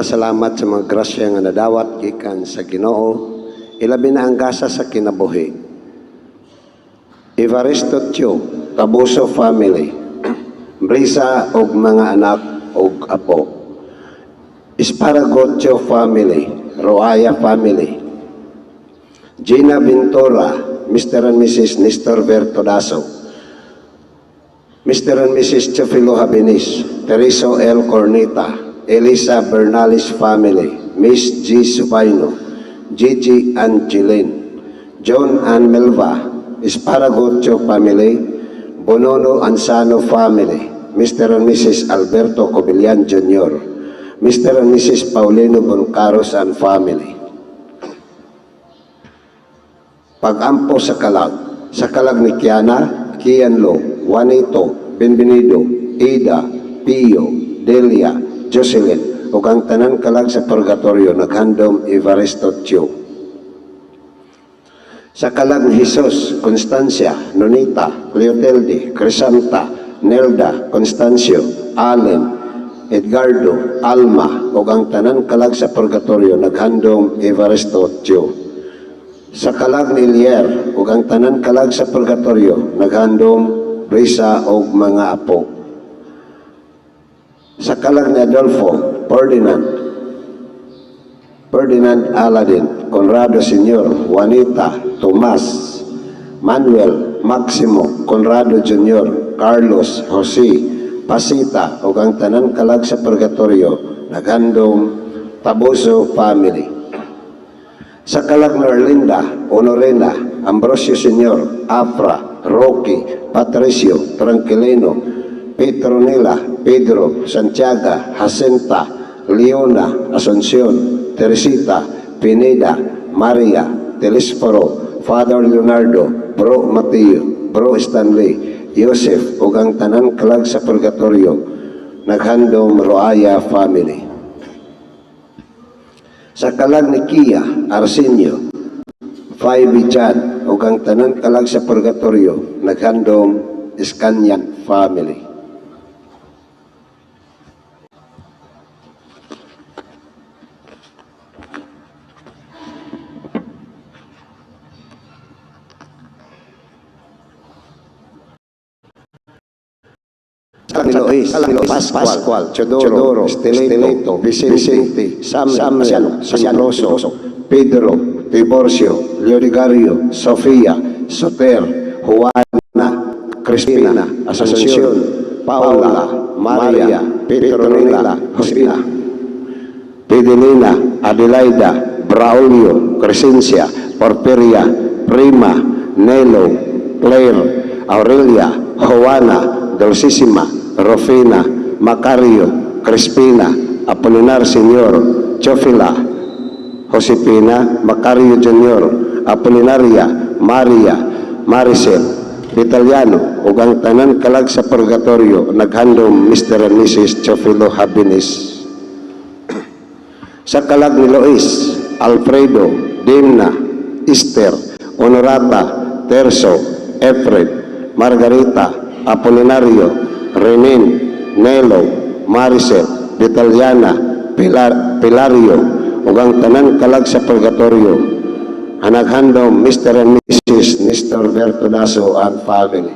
Magpasalamat sa mga grasya nga nadawat gikan sa Ginoo, ilabi na ang gasa sa kinabuhi. Evaristo Tio, Tabuso family, Brisa og mga anak og apo. Esparagocho family, Roaya family, Gina Ventura, Mr. and Mrs. Nestor Bertodaso, Mr. and Mrs. Chofilo Habinis, Tereso L. Cornita, Elisa Bernales family, Miss G. Subaino, Gigi Angeline, John and Melva, Esparagocho family, Bonono Ansano family, Mr. and Mrs. Alberto Cobillan Jr., Mr. and Mrs. Paulino Boncaros and family. Pag-ampo sa kalag, sa kalag ni Kiana, Kianlo, Juanito, Benvenido, Ida, Pio, Delia, Jocelyn, ug ang tanan kalag sa purgatorio naghandom Evaristo Tio. Sa kalag ni Jesus, Constancia, Nonita, Cleotilde, Crisanta, Nelda, Constancio, Allen, Edgardo, Alma, ug ang tanan kalag sa purgatorio naghandom Evaristo Tio. Sa kalag ni Elier, ug ang tanan kalag sa purgatorio naghandom Brisa ug mga apo. Sa kalag ni Adolfo, Ferdinand, Ferdinand Aladin, Conrado Sr., Juanita, Tomas, Manuel, Maximo, Conrado Jr., Carlos, Jose, Pasita, ug ang tanan kalag sa purgatorio naghandom Tabuso family. Sa kalag ni Erlinda, Honorena, Ambrosio Sr., Afra, Rocky, Patricio, Tranquilino, Petronila, Pedro, Santiago, Jacinta, Leona, Asuncion, Teresita, Pineda, Maria, Telesforo, Father Leonardo, Bro Mateo, Bro Stanley, Joseph, ug ang tanan kalag sa purgatorio, naghandom Roaya family. Sa kalag ni Kia, Arsenio, Five Jan, ug ang tanan kalag sa purgatorio, naghandom Iskanyan family. Ni Lois, Pascual, Chodoro, Stileto, Vicente, Samuel, Sentoso, Pedro, Tiborcio, Leonigario, Sofia, Soter, Juana, Crispina, Asuncion, Paula, Maria, Petronila, Josefina, Pedelina, Adelaida, Braulio, Crescencia, Porfiria, Prima, Nelo, Claire, Aurelia, Juana, Dulcísima, Rufina, Macario, Crispina, Apolinar Sr., Chofila, Josefina, Macario Jr., Apolinaria, Maria, Maricel, Vitaliano, ug ang tanan kalag sa purgatorio, naghandom Mr. and Mrs. Chofilo Habinis. Sa kalag ni Lois, Alfredo, Dimna, Esther, Honorata, Terso, Efred, Margarita, Apolinario, Renin, Nelo, Maricel, Vitaliana, Pilario, ug ang tanan kalag sa purgatorio, naghandom Mr. and Mrs. Nestor Bertodaso and family.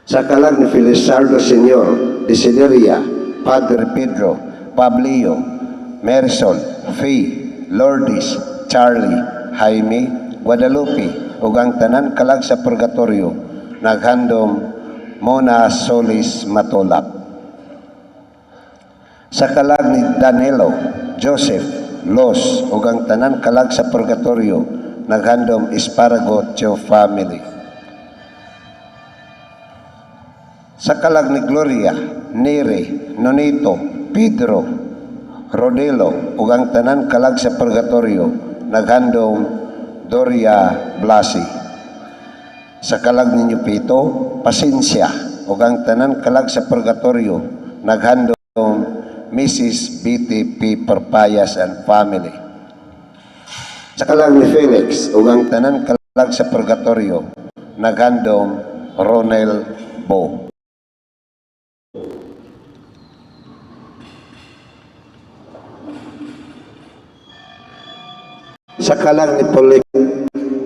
Sa kalag ni Felizardo Sr., Desideria, Padre Pedro, Pablio, Marisol, Fee, Lourdes, Charlie, Jaime, Guadalupe, ug ang tanan kalag sa purgatorio, naghandom Mona Solis Matulak. Sa kalag ni Danilo, Joseph, Los, ug ang tanan kalag sa purgatorio, naghandom Esparago Cho family. Sa kalag ni Gloria, Nere, Nonito, Pedro, Rodelo, ug ang tanan kalag sa purgatorio, naghandom Doria Blasi. Sa kalag ninyo Pito, Pasensya, ug ang tanan kalag sa purgatorio, naghandom Mrs. BTP Parpayas and family. Sa kalag ni Felix, ug ang tanan kalag sa purgatorio, naghandom Ronel Bo. Sa kalag ni Polik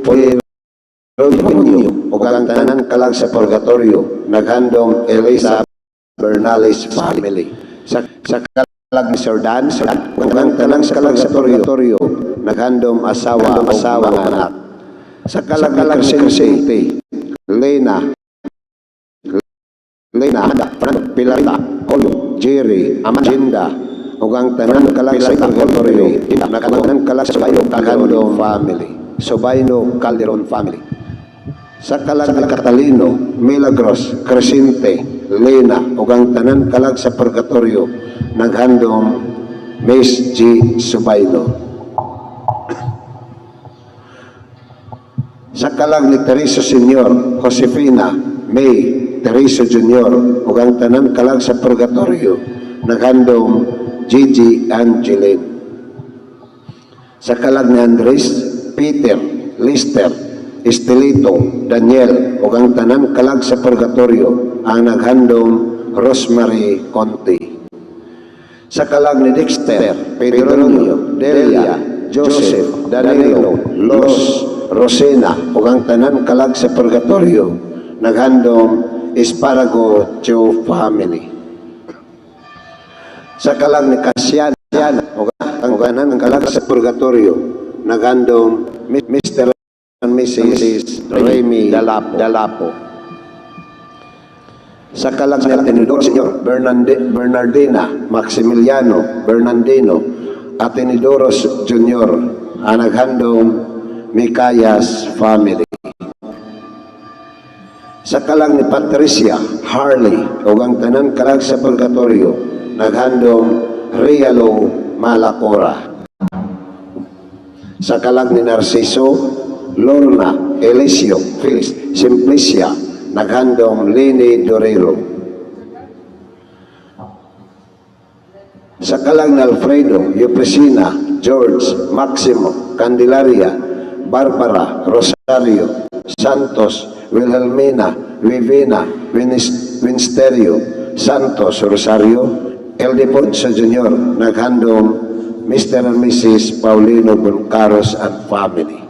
Polirogio ug ang tanan kalag sa Purgatorio, naghandom Elisa Bernales family. Sa kalag ni Sir Dan, ug ang tanan kalag sa Purgatorio, naghandom asawa asawa nga anak. Sa kalag ni Crescente, Lena, Lena, Pilarita, Olo, Jerry, Amanda, ug ang tanan kalag sa Purgatorio, naghandom kalag sa Calderon family. Sobayno Calderon family. Sa kalag ni Catalino, Milagros, Crescente, Lena, ug ang tanan kalag sa Purgatorio, naghandom Miss G. Subayno. Sa kalag ni Tereso Senior, Josefina, May, Tereso Junior, ug ang tanan kalag sa Purgatorio, naghandom Gigi Angeline. Sa kalag ni Andres, Peter, Lister, Estelito, Daniel, ug ang tanan kalag sa Purgatorio, ang naghandom Rosemary Conti. Sa kalag ni Dexter, Pedronio, Delia, Joseph, Danilo, Los, Rosena, ug ang tanan kalag sa Purgatorio, naghandom Esparago Cho family. Sa kalag ni Casiana, ug ang tanan kalag sa Purgatorio, naghandom Mr. and Mrs. Remy Dalapo. Dalapo. Sa kalag ni Atenidor Sr. Bernardina, Maximiliano, Bernardino, Atenidoros Jr., ang naghandom Micayas family. Sa kalag ni Patricia Harley, ug ang tanan kalag sa Purgatorio, naghandom Rialo Malacora. Sa kalag ni Narciso, Lorna, Elisio, Felix, Simplicia, naghandom Lini Dorero. Sa kalag ni Alfredo, Eupresina, George, Maximo, Candelaria, Barbara, Rosario, Santos, Wilhelmina, Vivina, Winsterio, Santos, Rosario, Ildefonso Jr., naghandom Mr. and Mrs. Paulino Boncaros and family.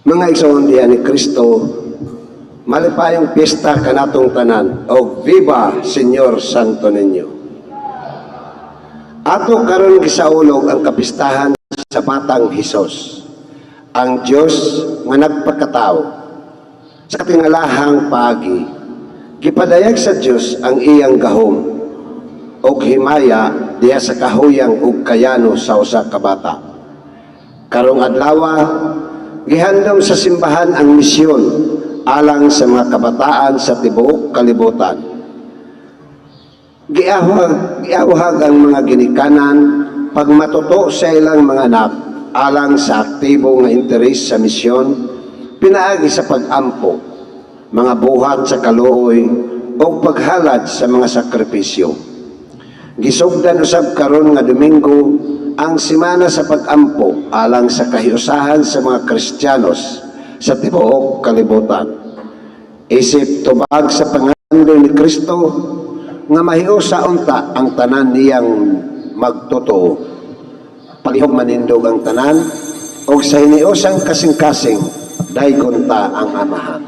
Mga igsoon diha ni Kristo, malipayong piyesta kanatong tanan og Viva Señor Santo Niño. Ato karon gisaulog ang kapistahan sa Batang Hesus, ang Dios nga nagpakatao. Sa katingalahang paagi, gipadayag sa Dios ang iyang gahom og himaya diha sa kahuyang ug kayano sa usa ka bata. Karong adlawa, gihandom sa simbahan ang misyon alang sa mga kabataan sa tibuok kalibutan. Giawhag ang mga ginikanan pagmatuto sa ilang mga anak alang sa aktibo nga interes sa misyon pinaagi sa pag-ampo, mga buhat sa kaluoy o paghalad sa mga sakripisyo. Gisugdan usab karon nga Domingo ang Semana sa Pag-ampo alang sa kahiusahan sa mga Kristiyanos sa tibuok kalibutan. Isip tubag sa pangandoy ni Kristo nga mahiusa unta ang tanan niyang magtotoo. Palihog manindog ang tanan og sa hiniusang kasing-kasing daygon ta ang Amahan.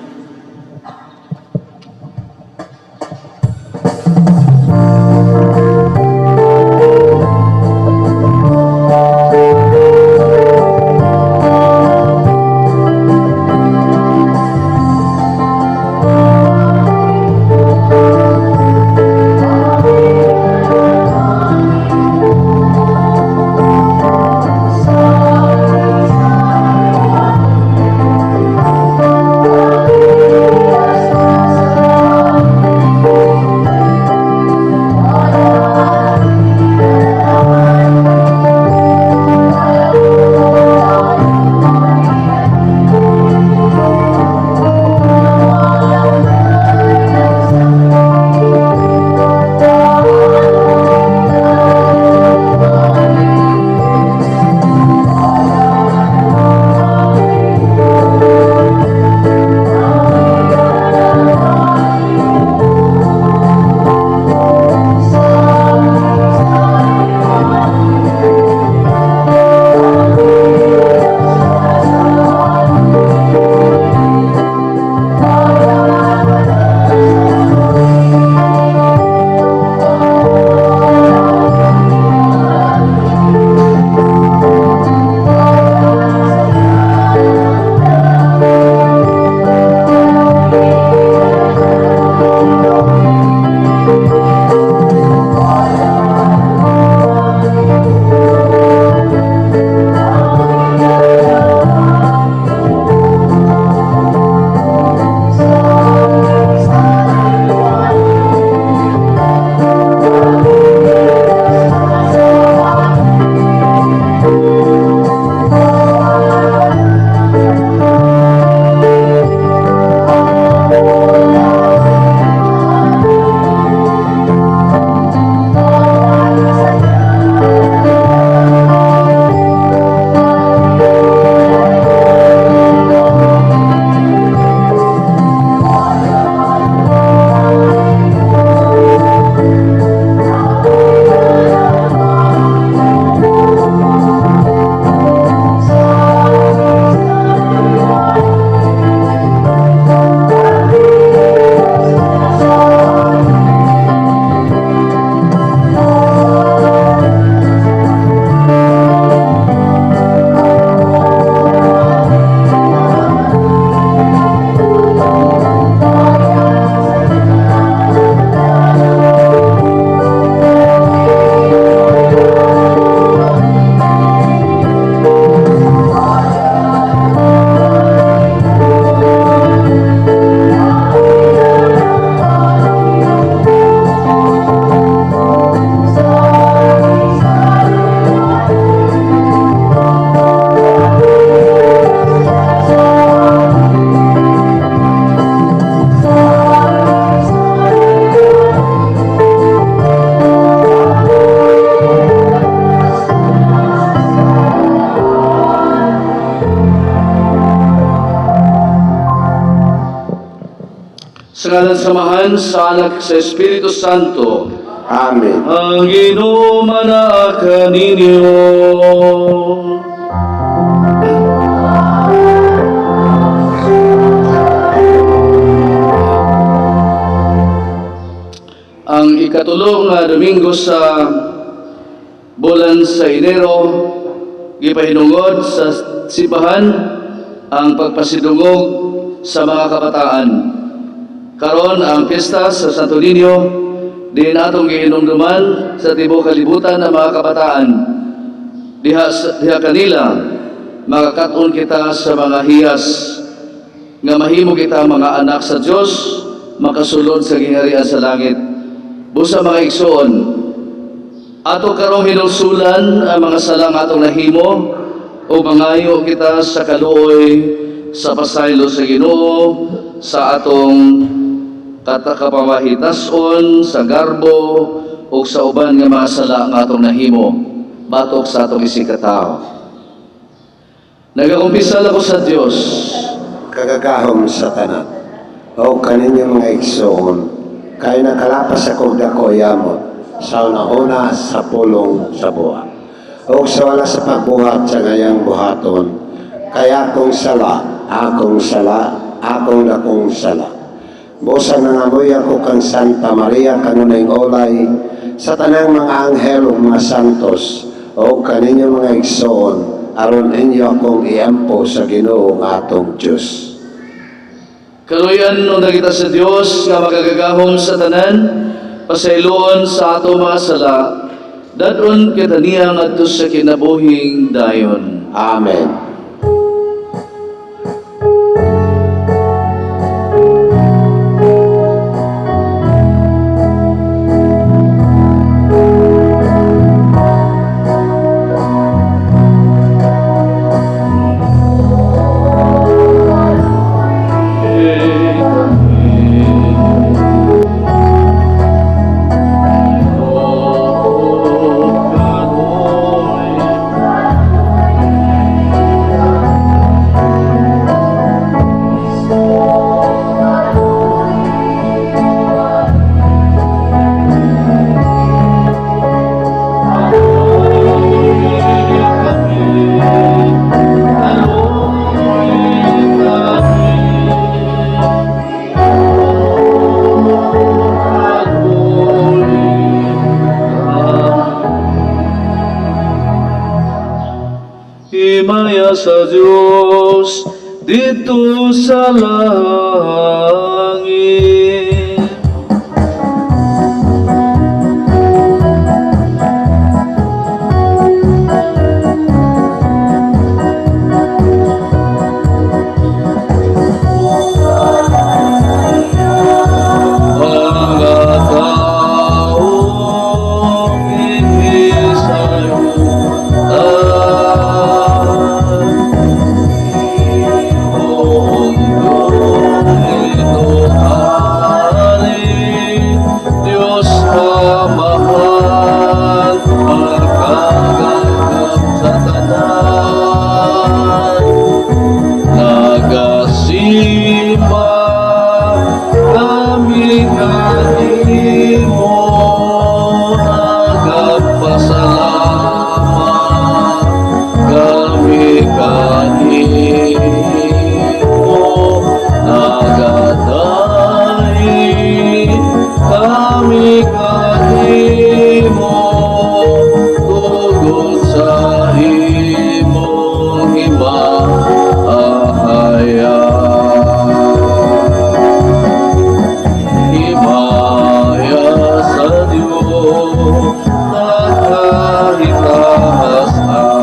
sa Amahan, sa Anak, sa Espiritu Santo. Amen. Ang Ginoo manaa kaninyo. Ang ikatulo nga Domingo sa bulan sa Enero, gipahinungod sa simbahan ang pagpasidungog sa mga kabataan. Karon ang piyesta sa Santo Niño, diin atong gihinumduman sa tibuok kalibutan ang mga kabataan. Diha kanila makakat-on kita sa mga hiyas nga mahimo kita mga anak sa Dios, makasulod sa gingharian sa langit. Busa, mga igsoon, ato karong hinulsulan ang mga salang atong nahimo o mangayo kita sa kaluoy sa pasaylo sa Ginoo sa atong katakapamahitason, sa garbo o sa uban nga mga sala nga atong nahimo batok sa atong isigkatawo. Nagakumpisal ako sa Dios Kagagahom sa tanan. O kaninyo, mga igsoon, kay nakalapas ako dako yamot sa una-una, sa pulong, sa buhat, o sa wala sa pagbuhat sa ngayang buhaton, kay akong sala, akong sala, akong dakong sala. Busa nangamuy ako kang Santa Maria kanunayng olay, sa tanang mga anghel ug mga santos, o kaninyo, mga igsoon, aron inyo akong iampo sa Ginoo nga atong Dios. Kaluyan unta kita sa Dios nga makagagahom sa tanan, pasayloon sa ato mga sala, dad-on kita niya ngadto sa kinabuhing dayon. Amen. Himaya sa Diyos didto sa langit. Mga taong isayutan, Poong ito ali, Diyos Amahan, makagagahom sa tanan. Nagasimba kami kanimo, nagapasalamat kami kanimo, nagadayi kami kanimo, tungod sa imong himaya. Himaya sa Diyos, nakahitaas ang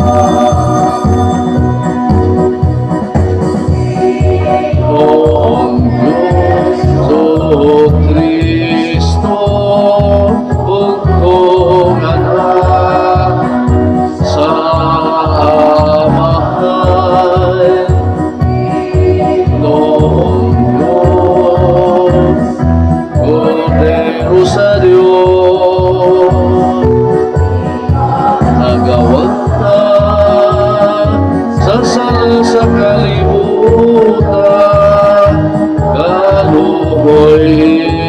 Poong Diyos, o Kristo, bugtong anak sa Amahan. Noong Diyos, Kordero sa Diyos, nagawagta sa sala sa kalibutan, kaluoy.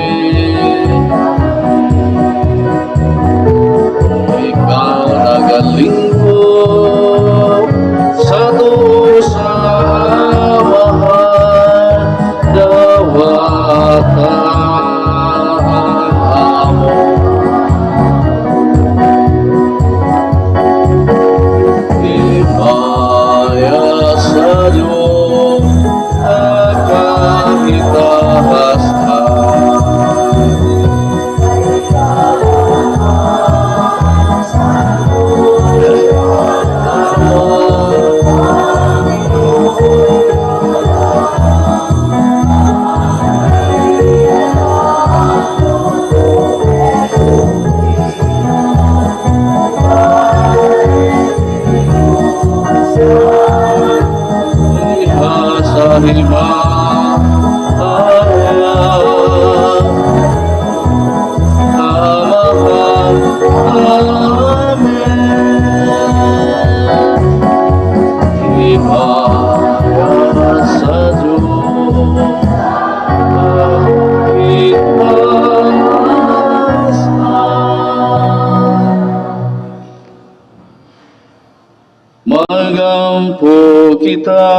Mag-ampo kita.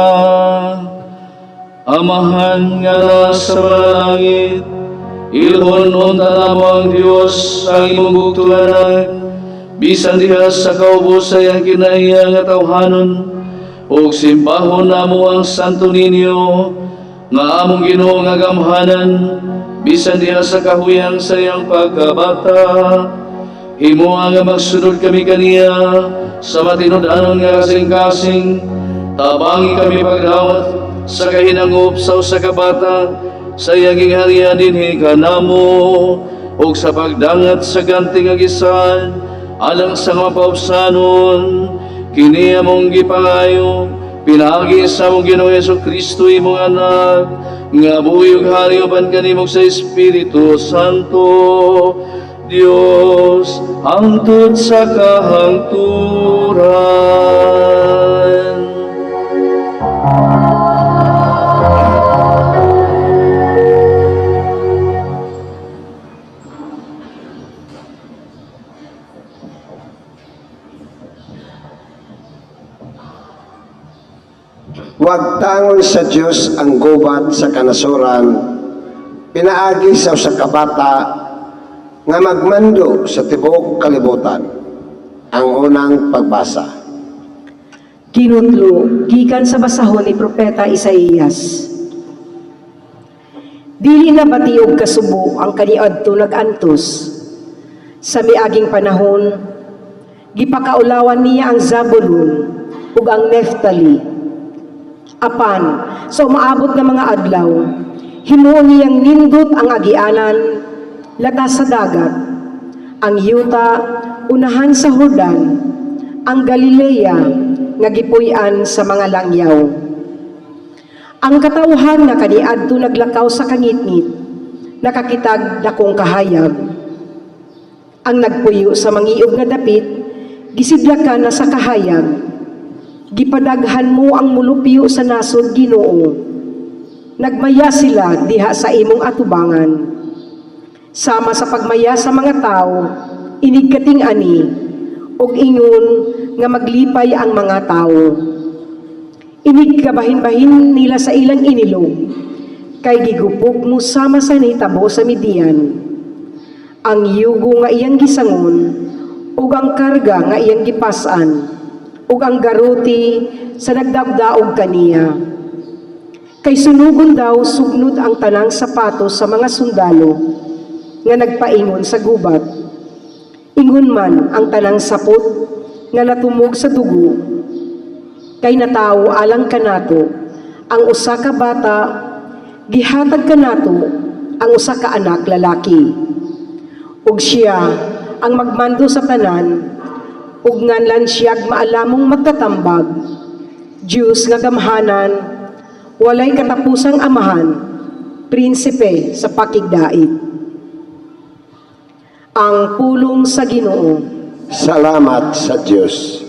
Amahan nga nasa mga langit, ilhon unta namo ang Dios ang imong bugtong Anak, bisan diha sa kaubos sa iyang kinaiya nga tawhanon, ug simbahon namo ang Santo Niño, nga among Ginoo nga gamhanan, bisan diha sa kahuyang sa iyang pagkabata. Himoa nga magsunod kami kaniya sa matinud-anon nga kasing-kasing. Tabangi kami pagdawat sa kahinangop sa usa ka bata sa iyang gingharian dinhi kanamo ug sa pagdangat sa ganti nga gisan alang sa mga paupsanon. Kini among gipangayo pinaagi sa among Ginoong Hesus Kristo, imong Anak, nga buhi ug hari uban kanimo sa Espiritu Santo, Dios, hangtod sa kahangturan. Wagtangon sa Dios ang gubat sa kanasuran, pinaagi sa usa ka bata nga magmando sa tibuok kalibutan. Ang unang pagbasa. Kinutlo, gikan sa basahon ni Propeta Isaías. Dili na batiog kasubo ang kaniadto nag-antos. Sa miaging panahon, gipakaulawan niya ang Zabulon ug ang Neftali. Apan, sa umaabot nga mga adlaw, himuon niyang nindot ang agianan, latas sa dagat, ang yuta unahan sa Jordan, ang Galilea nga gipuy-an sa mga langyaw. Ang katawhan nga kaniadto naglakaw sa kangitngit, nakakitag dakong kahayag. Ang nagpuyo sa mangiog nga dapit, gisidlakan na sa kahayag. Gipadaghan mo ang mulupyo sa nasod, Ginoo. Nagmaya sila diha sa imong atubangan. Sama sa pagmaya sa mga tao, inig kating-ani, ug ingon nga maglipay ang mga tao. Inig kabahin-bahin nila sa ilang inilog, kay gigupok mo sama sa nahitabo sa Midian. Ang yugo nga iyang gisangon, ug ang karga nga iyang gipas-an, ug ang garote sa nagdaogdaog kaniya. Kay sunugon daw sugnod ang tanang sapatos sa mga sundalo nga nagpaingon sa gubat. Ingon man ang tanang sapot nga natumog sa dugo, kay natawo alang kanato ang usa ka bata, gihatag kanato ang usa ka anak lalaki. Ug siya ang magmando sa tanan, ug nganlan siyag Maalamong Magtatambag, Dios nga Gamhanan, Walay Katapusang Amahan, Prinsipe sa Pakigdait. Ang pulong sa Ginoo. Salamat sa Dios.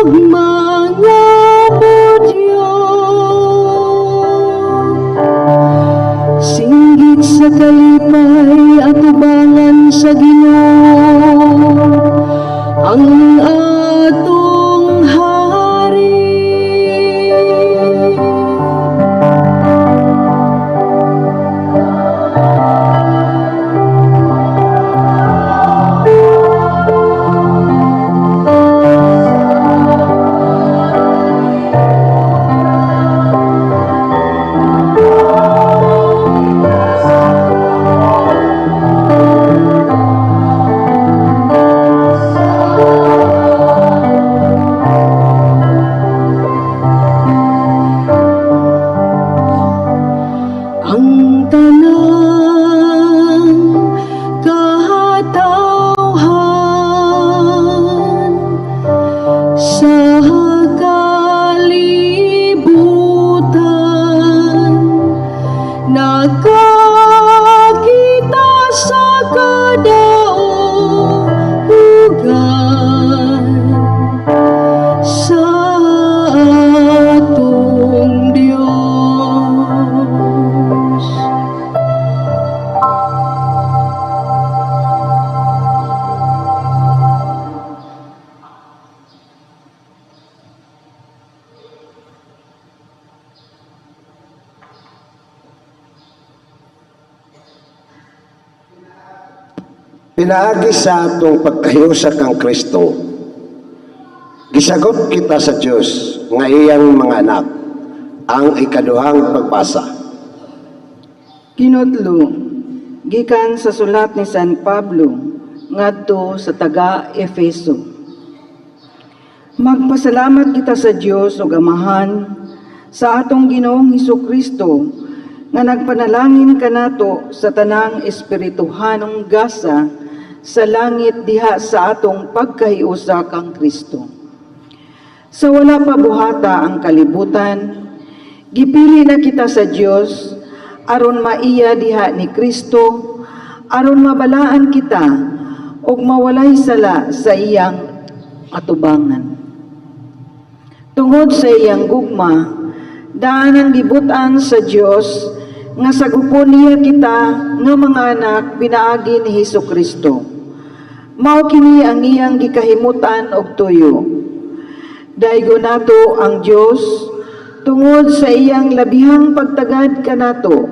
Ug mga budyong. Singgit sa kalipay atubangan sa Ginoo, ang atong hari. Ang tanang katawhan sa kalibutan nakakita sa kadaugan sa atong Diyos. Pinaagi sa atong pagkahiusa kang Kristo, gisagot kita sa Dios nga iyang mga anak. Ang ikaduhang pagbasa. Kinutlo, gikan sa sulat ni San Pablo ngadto sa taga Efeso. Magpasalamat kita sa Dios ug Amahan sa atong Ginoong Hesus Kristo nga nagpanalangin kanato sa tanang espirituhanong gasa sa langit diha sa atong pagkahiusa kang Kristo. Sa wala pa buhata ang kalibutan, gipili na kita sa Dios aron maiya diha ni Kristo, aron mabalaan kita ug mawalay sala sa iyang atubangan. Tungod sa iyang gugma, daan ang gibut-an sa Dios nga sagupon niya kita nga mga anak pinaagi ni Hesus Kristo. Mao kini ang iyang gikahimutan og tuyo. Daygon nato ang Dios tungod sa iyang labihang pagtagad kanato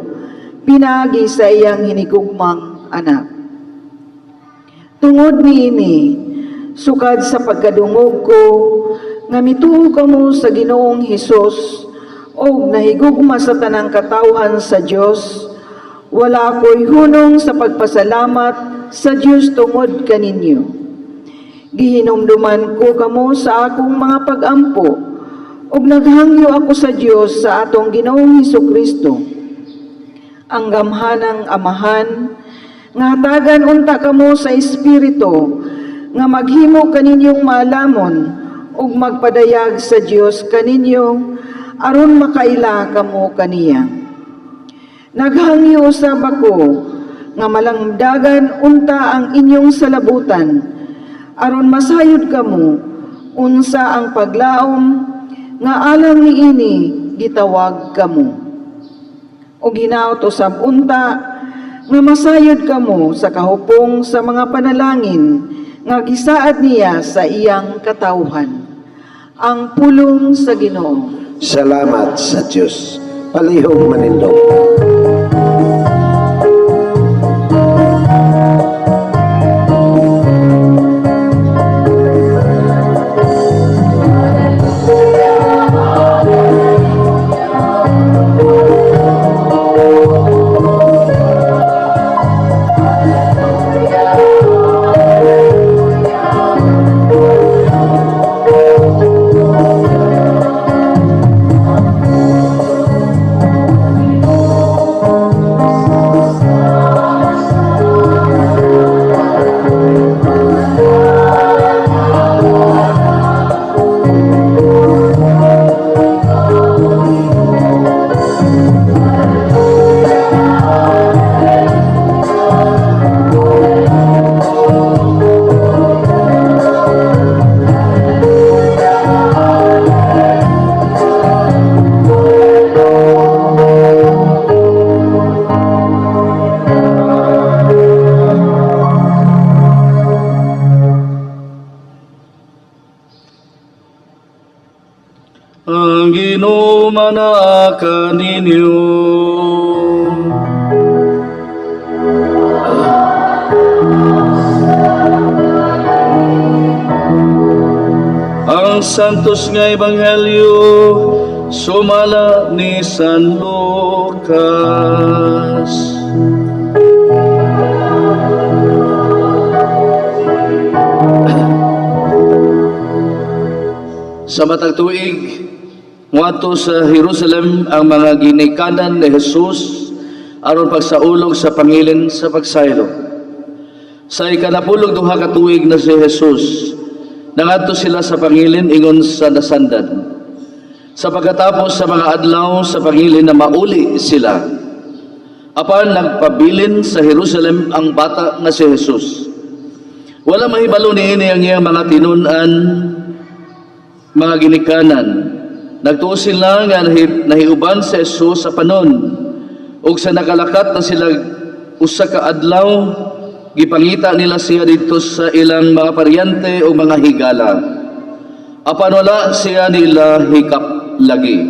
pinaagi sa iyang hinigugmang anak. Tungod niini, sukad sa pagkadungog ko nga mituo kamo sa Ginoong Hesus ug nahigugma sa tanang katawhan sa Dios, wala ko'y hunong sa pagpasalamat sa Dios tungod kaninyo. Gihinumduman ko kamo sa akong mga pag-ampo ug naghangyo ako sa Dios sa atong Ginoong Hesus Kristo, ang gamhanang Amahan, nga hatagan unta kamo sa Espiritu nga maghimo kaninyong maalamon ug magpadayag sa Dios kaninyo aron makaila kamo kaniya. Naghangyo usab ako nga malangdagan unta ang inyong salabutan aron masayod kamo unsa ang paglaom nga alang niini gitawag kamo. O hinaot usab unta nga masayod kamo sa kahupong sa mga panalangin nga gisaad niya sa iyang katawhan. Ang pulong sa Ginoo. Salamat sa Diyos. Palihog manindog. Ang Ginoo manaa kaninyo. Ang Santos nga Ebanghelyo sumala ni San Lucas. Sa matag tuig, ngadto sa Jerusalem ang mga ginikanan ni Jesus aron pagsaulog sa pangilin sa pagsaylo. Sa 12 ka tuig na si Jesus, nangadto sila sa pangilin ingon sa nasandan. Sa pagkatapos sa mga adlaw sa pangilin na mauli sila. Apan nagpabilin sa Jerusalem ang bata nga si Jesus. Wala mahibalo niini ang iyang mga tinun-an, mga ginikanan. Nagtuo sila nga nahiuban si Jesus sa panon. Ug sa nakalakat na sila usa ka adlaw, gipangita nila siya didto sa ilang mga paryente o mga higala. Apan wala siya nila hikap lagi.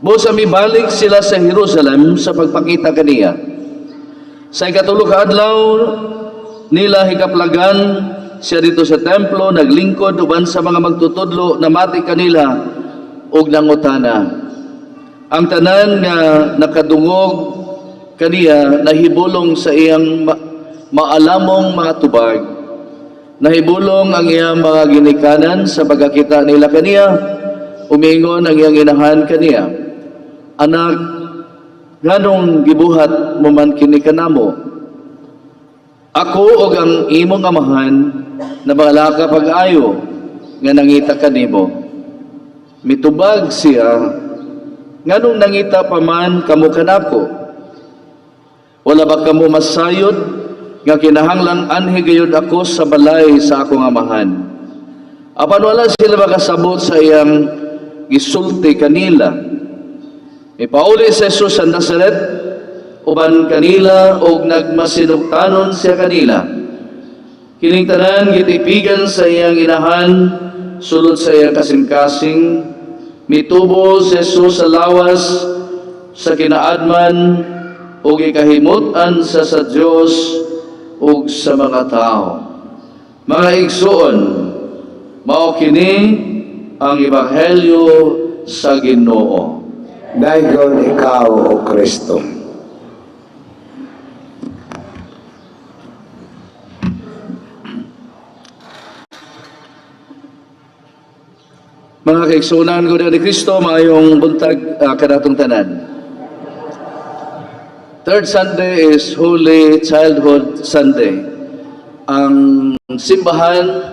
Busa mibalik sila sa Jerusalem sa pagpakita kaniya. Sa 3 ka adlaw nila hikaplagan siya dito sa templo, naglingkod uban sa mga magtutudlo, namati kanila og nangutana. Ang tanan nga nakadungog kaniya nahibulong sa iyang maalamong mga tubag. Nahibulong ang iyang mga ginikanan sa pagkakita nila kaniya, umingon ang iyang inahan kaniya. Anak, nganong gibuhat mo man kini kanamo? Ako og ang imong amahan na balaka pag-ayo nga nangita kanimo. Mitubag siya, nganong nangita pa man kamo kanako? Wala ba kamo masayod nga kinahanglan anhi gayud ako sa balay sa akong amahan? Apan wala sila makasabot sa iyang gisulti kanila. Mipauli si Jesus sa Nazaret uban kanila og nagmasinugtanon siya kanila. Kining tanan gitipigan sa iyang inahan sulod sa iyang kasing-kasing. Mitubo si Jesus sa lawas sa kinaadman ug gikahimut-an sa Dios ug sa mga tao. Mga igsoon, mao kini ang ebanghelyo sa Ginoo. Daygon ikaw, O Kristo. Mga kaigsuonan ko ni Kristo, maayong buntag kanatong tanan. Third Sunday is Holy Childhood Sunday. Ang simbahan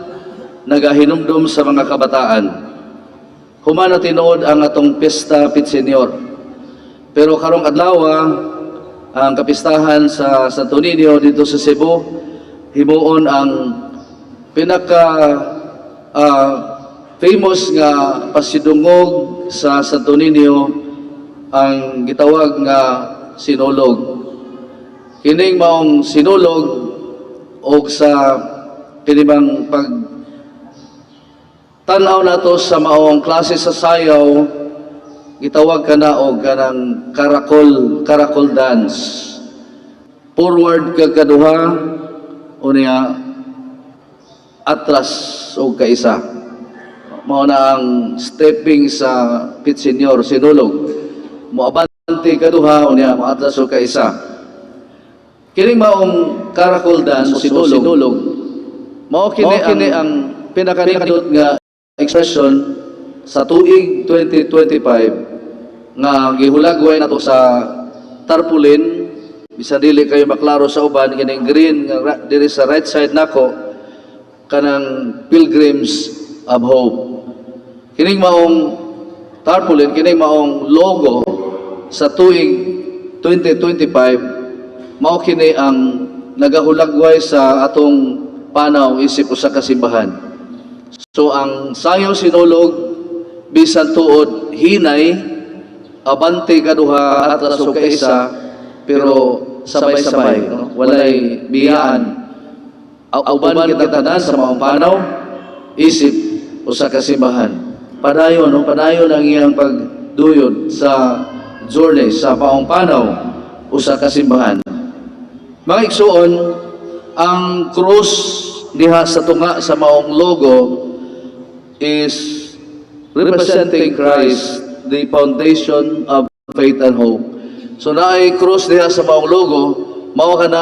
nagahinumdum sa mga kabataan. Human na tinuod ang atong pista Pit Señor. Pero karong adlaw ang kapistahan sa Santo Niño dito sa Cebu, himuon ang pinaka famous nga pasidungog sa Santo Niño, ang gitawag nga sinulog. Kining maong sinulog og sa kinibang pag tan-aw nato sa maong klase sa sayaw, gitawag ka na og kanang karakol dance. Forward ka kaduha, unya atras og kaisa. Mao na ang stepping sa Pit Señor sinulog. Moabante kaduha, unya moatras og kaisa. Kining maong karakol dance o sinulog, mao kini ang pinakanindot nga expression sa tuig 2025 nga gihulagway nato sa tarpaulin. Bisan dili kayo maklaro sa uban, kining green nga diri sa right side nako, kanang Pilgrims of Hope. Kining maong tarpaulin, kining maong logo sa tuig 2025, mao kini ang nagahulagway sa atong panaw isip usa ka simbahan. So ang sayo sinulog, bisan tuod hinay, abante kaduha, atras og kaisa, pero sabay-sabay, no? Walay biyaan. Uban kita tanan sa maong panaw isip usa ka simbahan. Padayon, no? Padayon ang iyang pagduyod sa journey sa maong panaw usa ka simbahan. Mga igsuon, ang krus diha sa tunga sa maong logo is representing Christ, the foundation of faith and hope. So naay krus diha sa maong logo, mao kana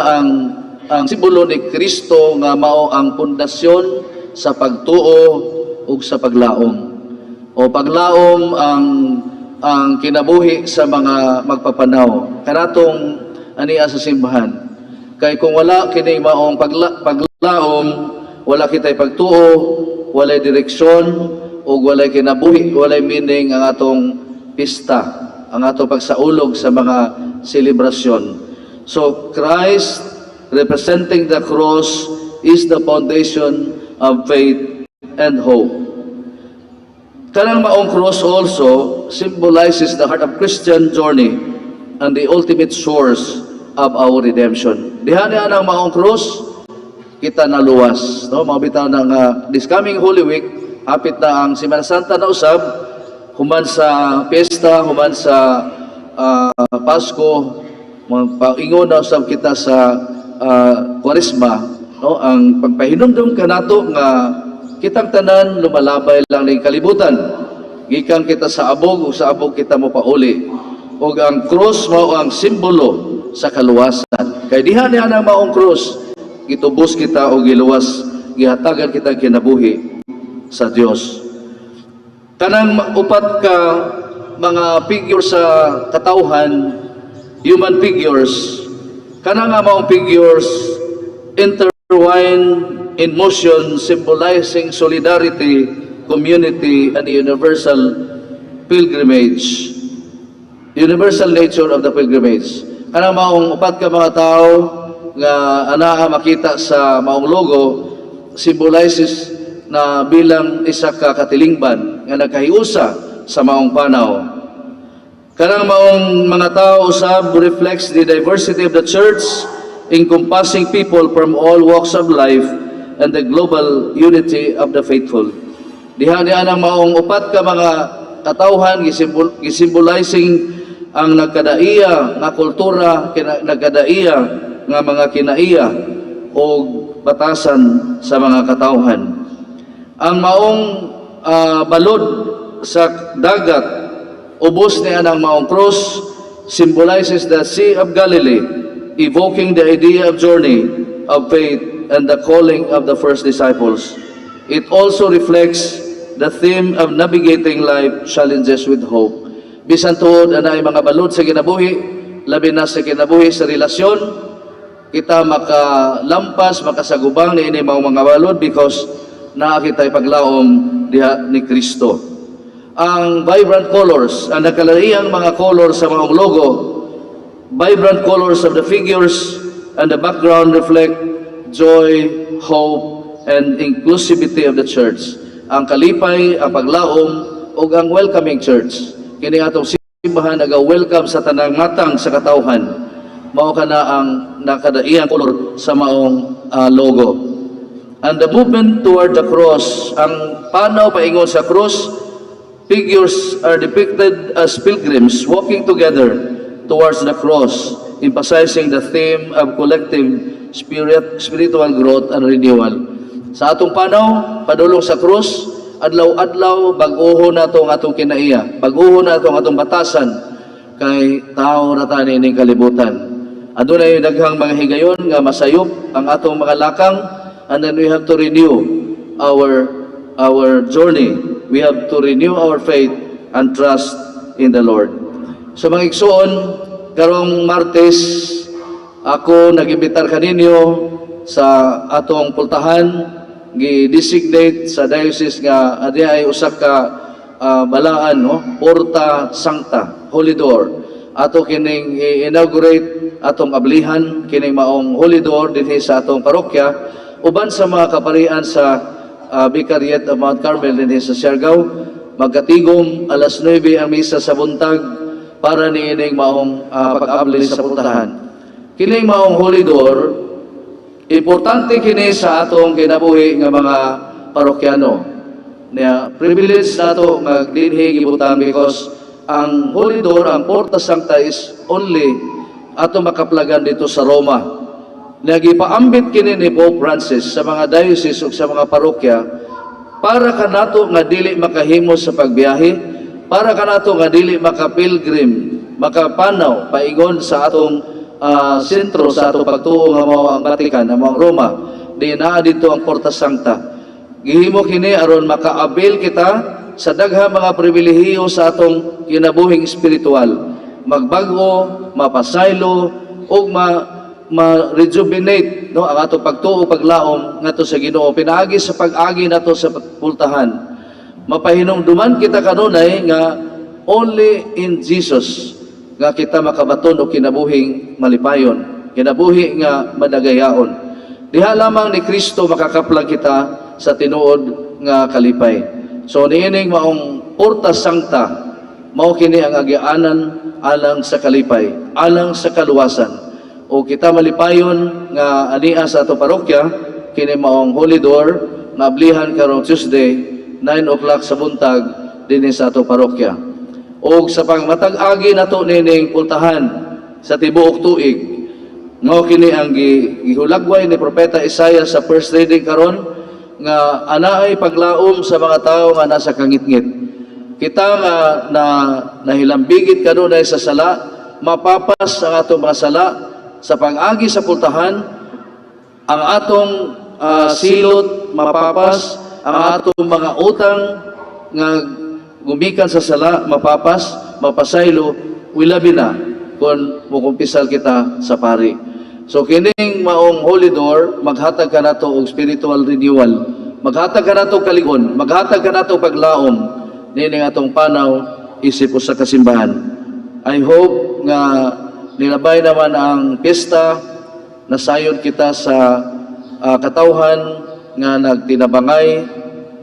ang simbolo ni Kristo nga mao ang pundasyon sa pagtuo ug sa paglaom. O paglaom ang kinabuhi sa mga magpapanaw kanatong ania sa simbahan. Kay kung wala kini maong paglaom, wala kitay pagtuo, walay direksyon, ug walay kinabuhi, walay meaning ang atong pista, ang atong pagsaulog sa mga selebrasyon. So Christ representing the cross is the foundation of faith and hope. Kanang maong cross also symbolizes the heart of Christian journey and the ultimate source of our redemption. Diha niya ang maong cross, kita naluwas. No? Mga bitaw na nga, this coming Holy Week, hapit na ang Semana Santa na usab, human sa piyesta, human sa Pasko, mga paingon na usab kita sa Kwaresma, no? Ang pagpahinumdum kanato nga kitang tanan lumalabay lang ning kalibutan. Gikan kita sa abog ug sa abog kita mo pauli. Ug ang krus mao ang simbolo sa kaluwasan. Kay diha niya ang maong krus, gitubos kita og giluwas, gihatagan kita kinabuhi sa Dios. Kanang upat ka mga figure sa katawhan, human figures, kanang nga maong figures intertwine in motion, symbolizing solidarity, community, and the universal pilgrimage. Universal nature of the pilgrimage. Kanang maong upat ka mga tao nga anaa makita sa maong logo symbolizes na bilang isa ka katilingban nga nagkahiusa sa maong panaw. Kanang maong mga tao usab reflects the diversity of the church, encompassing people from all walks of life and the global unity of the faithful. Diha niya ang maong upat ka mga katawhan gisimbolizing ang nagkadaiya nga kultura, nagkadaiya nga mga kinaiya o batasan sa mga katawhan. Ang maong balod sa dagat, ubos niya ang maong cross, symbolizes the Sea of Galilee, evoking the idea of journey of faith and the calling of the first disciples. It also reflects the theme of navigating life challenges with hope. Bisan tuod anay mga balod sa kinabuhi, labi na sa kinabuhi sa relasyon, kita makalampas, makasagubang ni ini mga balod because naa kita'y paglaom diha ni Kristo. Ang vibrant colors, ang nakalaiyang mga colors sa mga logo, vibrant colors of the figures and the background reflect joy, hope, and inclusivity of the church. Ang kalipay, ang paglaom, ug ang welcoming church. Kini atong simbahan naga-welcome sa tanang matang sa katawhan. Mao kana ang nakadaiyang kolor sa maong logo. And the movement toward the cross, ang panaw paingon sa cross, figures are depicted as pilgrims walking together towards the cross, emphasizing the theme of collective spiritual growth and renewal. Sa atong panaw, padulong sa krus, adlaw-adlaw, bag-oho nato ang atong kinaiya, bag-oho nato ang atong batasan, kay tao ra ta niining kalibutan. Adunay daghang mga higayon nga masayop ang atong mga lakang, and then we have to renew our journey. We have to renew our faith and trust in the Lord. So mga igsuon, karong Martes, ako nag-imbitar kaninyo sa atong pultahan, gi-designate sa diocese nga adi ay usa ka balaan, no, Porta Sancta, Holy Door. Ato kining i-inaugurate, atong ablihan kining maong Holy Door dinhi sa atong parokya uban sa mga kaparian sa Vicariate of Mount Carmel dinhi sa Siargao. Magkatigom alas 9 ang misa sa buntag para niining maong pag-abli sa pultahan. Kining maong Holy Door, importante kini sa atong kinabuhi nga mga parokyano. Niya, privilege nato nga dinhi gibutang because ang Holy Door, ang Porta Sancta, is only ato makaplagan dito sa Roma. Nagipaambit kini ni Pope Francis sa mga diocese ug sa mga parokya para kanato nga dili makahimo sa pagbiyahe, para kanato nga dili maka-pilgrim, makapanaw paingon sa atong sentro sa atong pagtuo nga mao ang Vatican, nga mao ang Roma, di naa dito ang Porta Sancta. Gihimo kini aron maka-avail kita sa daghang mga pribilehiyo sa atong kinabuhing espiritual. Magbag-o, mapasaylo ug ma-rejuvenate, no, ang atong pagtuo, paglaom ngadto sa Ginoo pinaagi sa pag-agi nato sa pultahan. Mapahinumduman kita kanunay nga only in Jesus nga kita makabaton og kinabuhing malipayon, kinabuhi nga madagayaon. Diha lamang ni Kristo makakaplag kita sa tinuod nga kalipay. So niining maong Porta Sancta, mao kini ang agianan alang sa kalipay, alang sa kaluwasan, o kita malipayon nga ania sa ato parokya kini maong Holy Door nga ablihan karong Tuesday, 9 o'clock sa buntag, dinhi sa ato parokya. Og sa pangmatag agi nato nining pultahan sa tibuok tuig, mao kini ang gihulagway ni Propeta Isaiah sa first reading karon nga anaay paglaom sa mga tawo nga nasa kangitngit. Kita nga na nahilambigit kanunay sa sala, mapapas ang atong mga sala sa pag-agi sa pultahan, ang atong silot mapapas, ang atong mga utang nga gumikan sa sala mapapas, mapasaylo, wilabi na kung mukumpisal kita sa pari. So kining maong Holy Door maghatag kanato og spiritual renewal, maghatag kanato kalig-on, maghatag kanato paglaom nining atong panaw isip usa ka simbahan. I hope nga nilabay naman ang piyesta, nasayod kita sa katawhan nga nagtinabangay,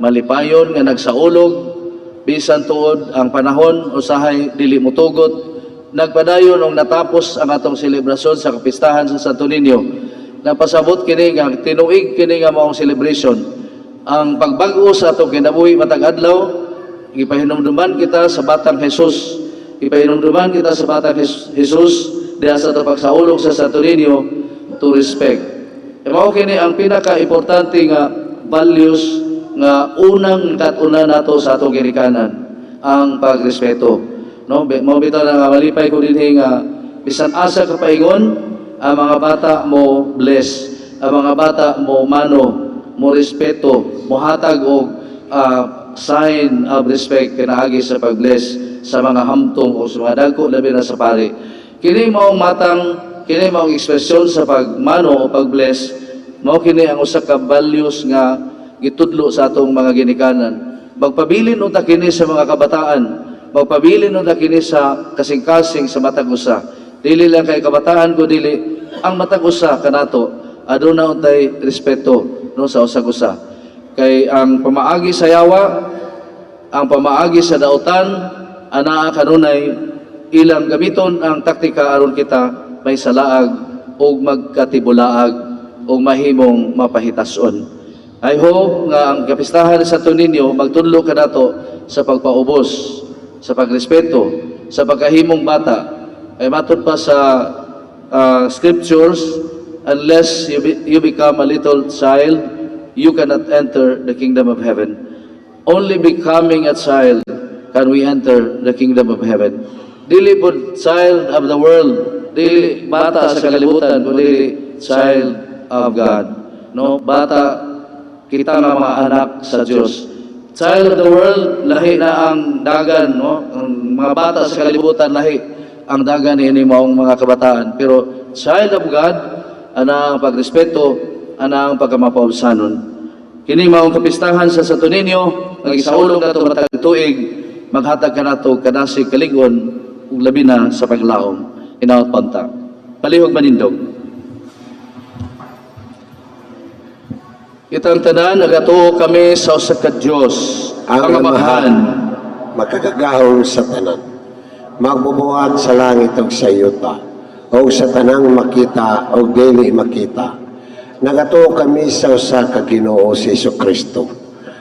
malipayon nga nagsaulog bisan tuod ang panahon usahay dili motugot. Nagpadayon og natapos ang atong selebrasyon sa kapistahan sa Santo Niño. Napasabot kini nga tinuig kini nga maong celebration ang pagbag-o sa atong kinabuhi matag adlaw. Gipahinumduman kita sa batang Jesus, gipahinumduman kita sa batang Jesus diha sa atong pagsaulog sa Santo Niño to respect. E mao kini ang pinaka-importante nga values nga unang kat-unan nato sa atong ginikanan, ang pagrespeto. No, mao bitaw na nga malipay ko dinhi nga bisan asa ka paingon, ang mga bata mo bless, ang mga bata mo mano, mo respeto, mo hatag og sign of respect pinaagi sa pag-bless sa mga hamtong o sa mga dagko, labi na sa pari. Kini maong matang, kini maong ekspresyon sa pagmano o pag-bless, mao kini ang usa ka values nga gitudlo sa atong mga ginikanan. Magpabilin unta kini sa mga kabataan, magpabilin unta kini sa kasing-kasing sa matag usa. Dili lang kay kabataan ko dili ang matag usa kanato aduna untay respeto, no, sa usag usa. Kay ang pamaagi sa yawa, ang pamaagi sa dautan, anaa kanunay ilang gamiton ang taktika aron kita may salaag ug magkatibulaag ug mahimong mapahitason. I hope nga ang kapistahan sa Santo Niño magtudlo kanato sa pagpaubos, sa pagrespeto, sa pagkahimong bata. Ay matod pa sa scriptures, unless you become a little child, you cannot enter the kingdom of heaven. Only becoming a child can we enter the kingdom of heaven. Dili po child of the world, dili bata sa kalibutan, kundi child of God. No, bata kita nga mga anak sa Dios. Child of the world, lahi na ang dagan, no? Ang mga bata sa kalibutan, lahi ang dagan ini maong mga kabataan. Pero child of God, ana ang pagrespeto, ana ang pagkamapaubsanon. Kini maong kapistahan sa Santo Niño, ang isaulog nato matag tuig, maghatag kanato kanasig, kalig-on ug labi na sa paglaom. Hinaot panta. Palihog manindog. Kitang tanan, nagatuo kami sa usa ka Dios, ang Amahan, makagagahom sa tanan, magbubuhat sa langit ug sa yuta, o sa tanang makita o dili makita. Nagatuo kami sa usa ka Ginoo, si Kristo,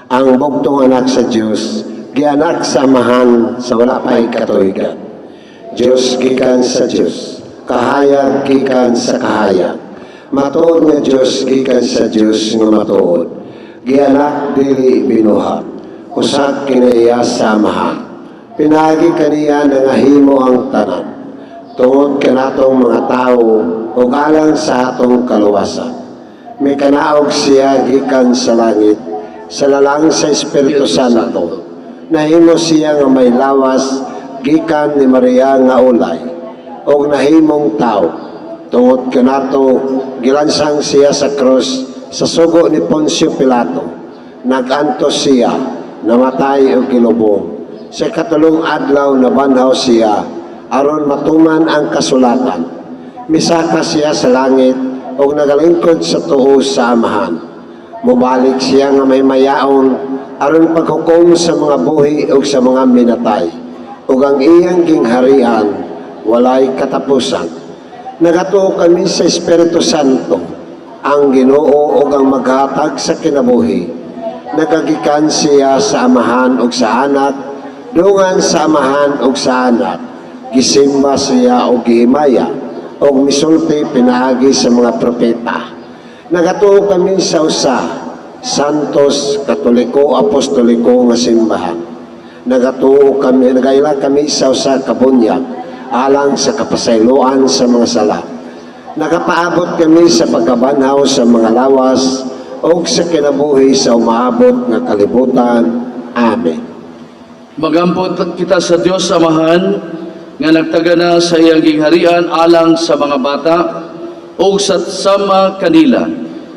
Ang bugtong Anak sa Dios, gianak sa Amahan sa wala pa'y katuigan. Dios gikan sa Dios, kahayag gikan sa kahayag. Matuod nga Dios gikan sa Dios nga matuod. Gianak, dili binuhat. Usa kinaiya sa Amahan. Pinaagi kaniya nangahimo ang tanan. Tungod kanatong mga tawo ug alang sa atong kaluwasan, mikanaog siya gikan sa langit sa lalang sa Espiritu Santo. Nahimo siya nga may lawas gikan ni Maria nga ulay ug nahimong tao. Tungod kanato, gilansang siya sa krus sa sugo ni Poncio Pilato. Nagantos siya, namatay ug gilubong. Sa katulong adlaw, nabanhaw siya aron matuman ang kasulatan. Misaka siya sa langit ug nagalingkod sa tuo sa Amahan. Mubalik siya nga may mayaon aron paghukom sa mga buhi ug sa mga minatay. Ug ang iyang gingharian walay katapusan. Nagatuo kami sa Espiritu Santo, ang Ginoo ug ang maghatag sa kinabuhi. Nagagikan siya sa Amahan ug sa Anak, dungan sa Amahan ug sa Anak. Gisimba siya ug gihimaya ug misulti pinaagi sa mga propeta. Nagatuo kami sa usa, Santos, Katoliko, Apostoliko nga simbahan. Nagatuo kami, nagaila kami sa usa ka bunyag alang sa kapasayloan sa mga sala. Nagapaabot kami sa pagkabanhaw sa mga lawas ug sa kinabuhi sa umaabot nga kalibutan. Amen. Magampo kita sa Dios Amahan nga nagtagana sa iyang gingharian alang sa mga bata ug sa sama kanila.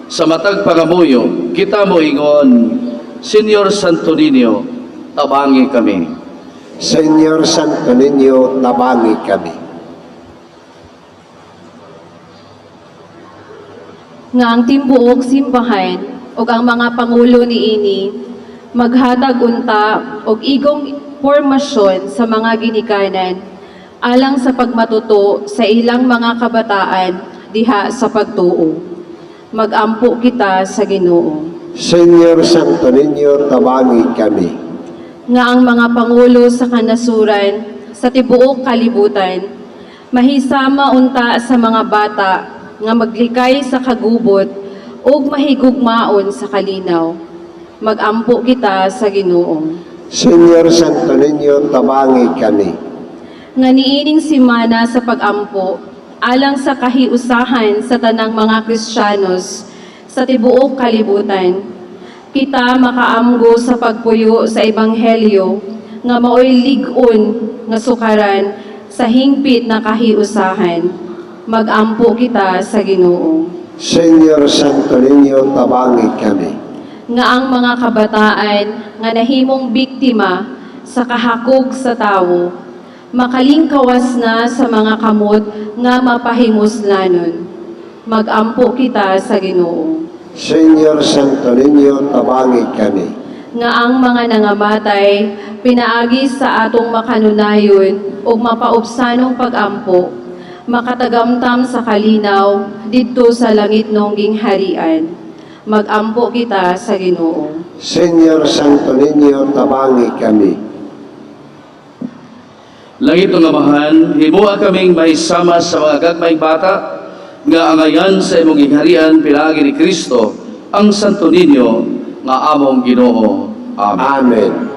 Sa matag pangamuyo, kita moingon, Señor Santo Niño, tabangi kami. Señor Santo Niño, tabangi kami. Nga ang tibuok simbahan ug ang mga pangulo niini maghatag unta og igong formasyon sa mga ginikanan alang sa pagmatuto sa ilang mga kabataan diha sa pagtuo. Magampo kita sa Ginoo. Señor Santo Niño, tabangi kami. Nga ang mga pangulo sa kanasuran sa tibuok kalibutan mahisama unta sa mga bata nga maglikay sa kagubot ug mahigugmaon sa kalinaw. Magampo kita sa Ginoo. Señor Santo Niño, tabangi kami. Nga niining simana sa pagampo alang sa kahiusahan sa tanang mga Kristiyanos sa tibuok kalibutan, kita makaamgo sa pagpuyo sa ebanghelyo nga maoy lig-on nga sukaran sa hingpit na kahiusahan. Magampo kita sa Ginoo. Señor Santo Niño, tabangi kami. Nga ang mga kabataan nga nahimong biktima sa kahakog sa tawo makalingkawas na sa mga kamot nga mapahimuslanon. Magampo kita sa Ginoo. Señor Santo Niño, tabangi kami. Nga ang mga nangamatay pinaagi sa atong makanunayon ug mapaubsanong pagampo makatagamtam sa kalinaw didto sa langitnong gingharian. Magampo kita sa Ginoo. Señor Santo Niño, tabangi kami. Langit nga Amahan, himoa kaming mahisama sa mga gagmayng bata nga angayan sa imong gingharian pinaagi ni Kristo ang Santo Niño nga among Ginoo. Amen. Amen.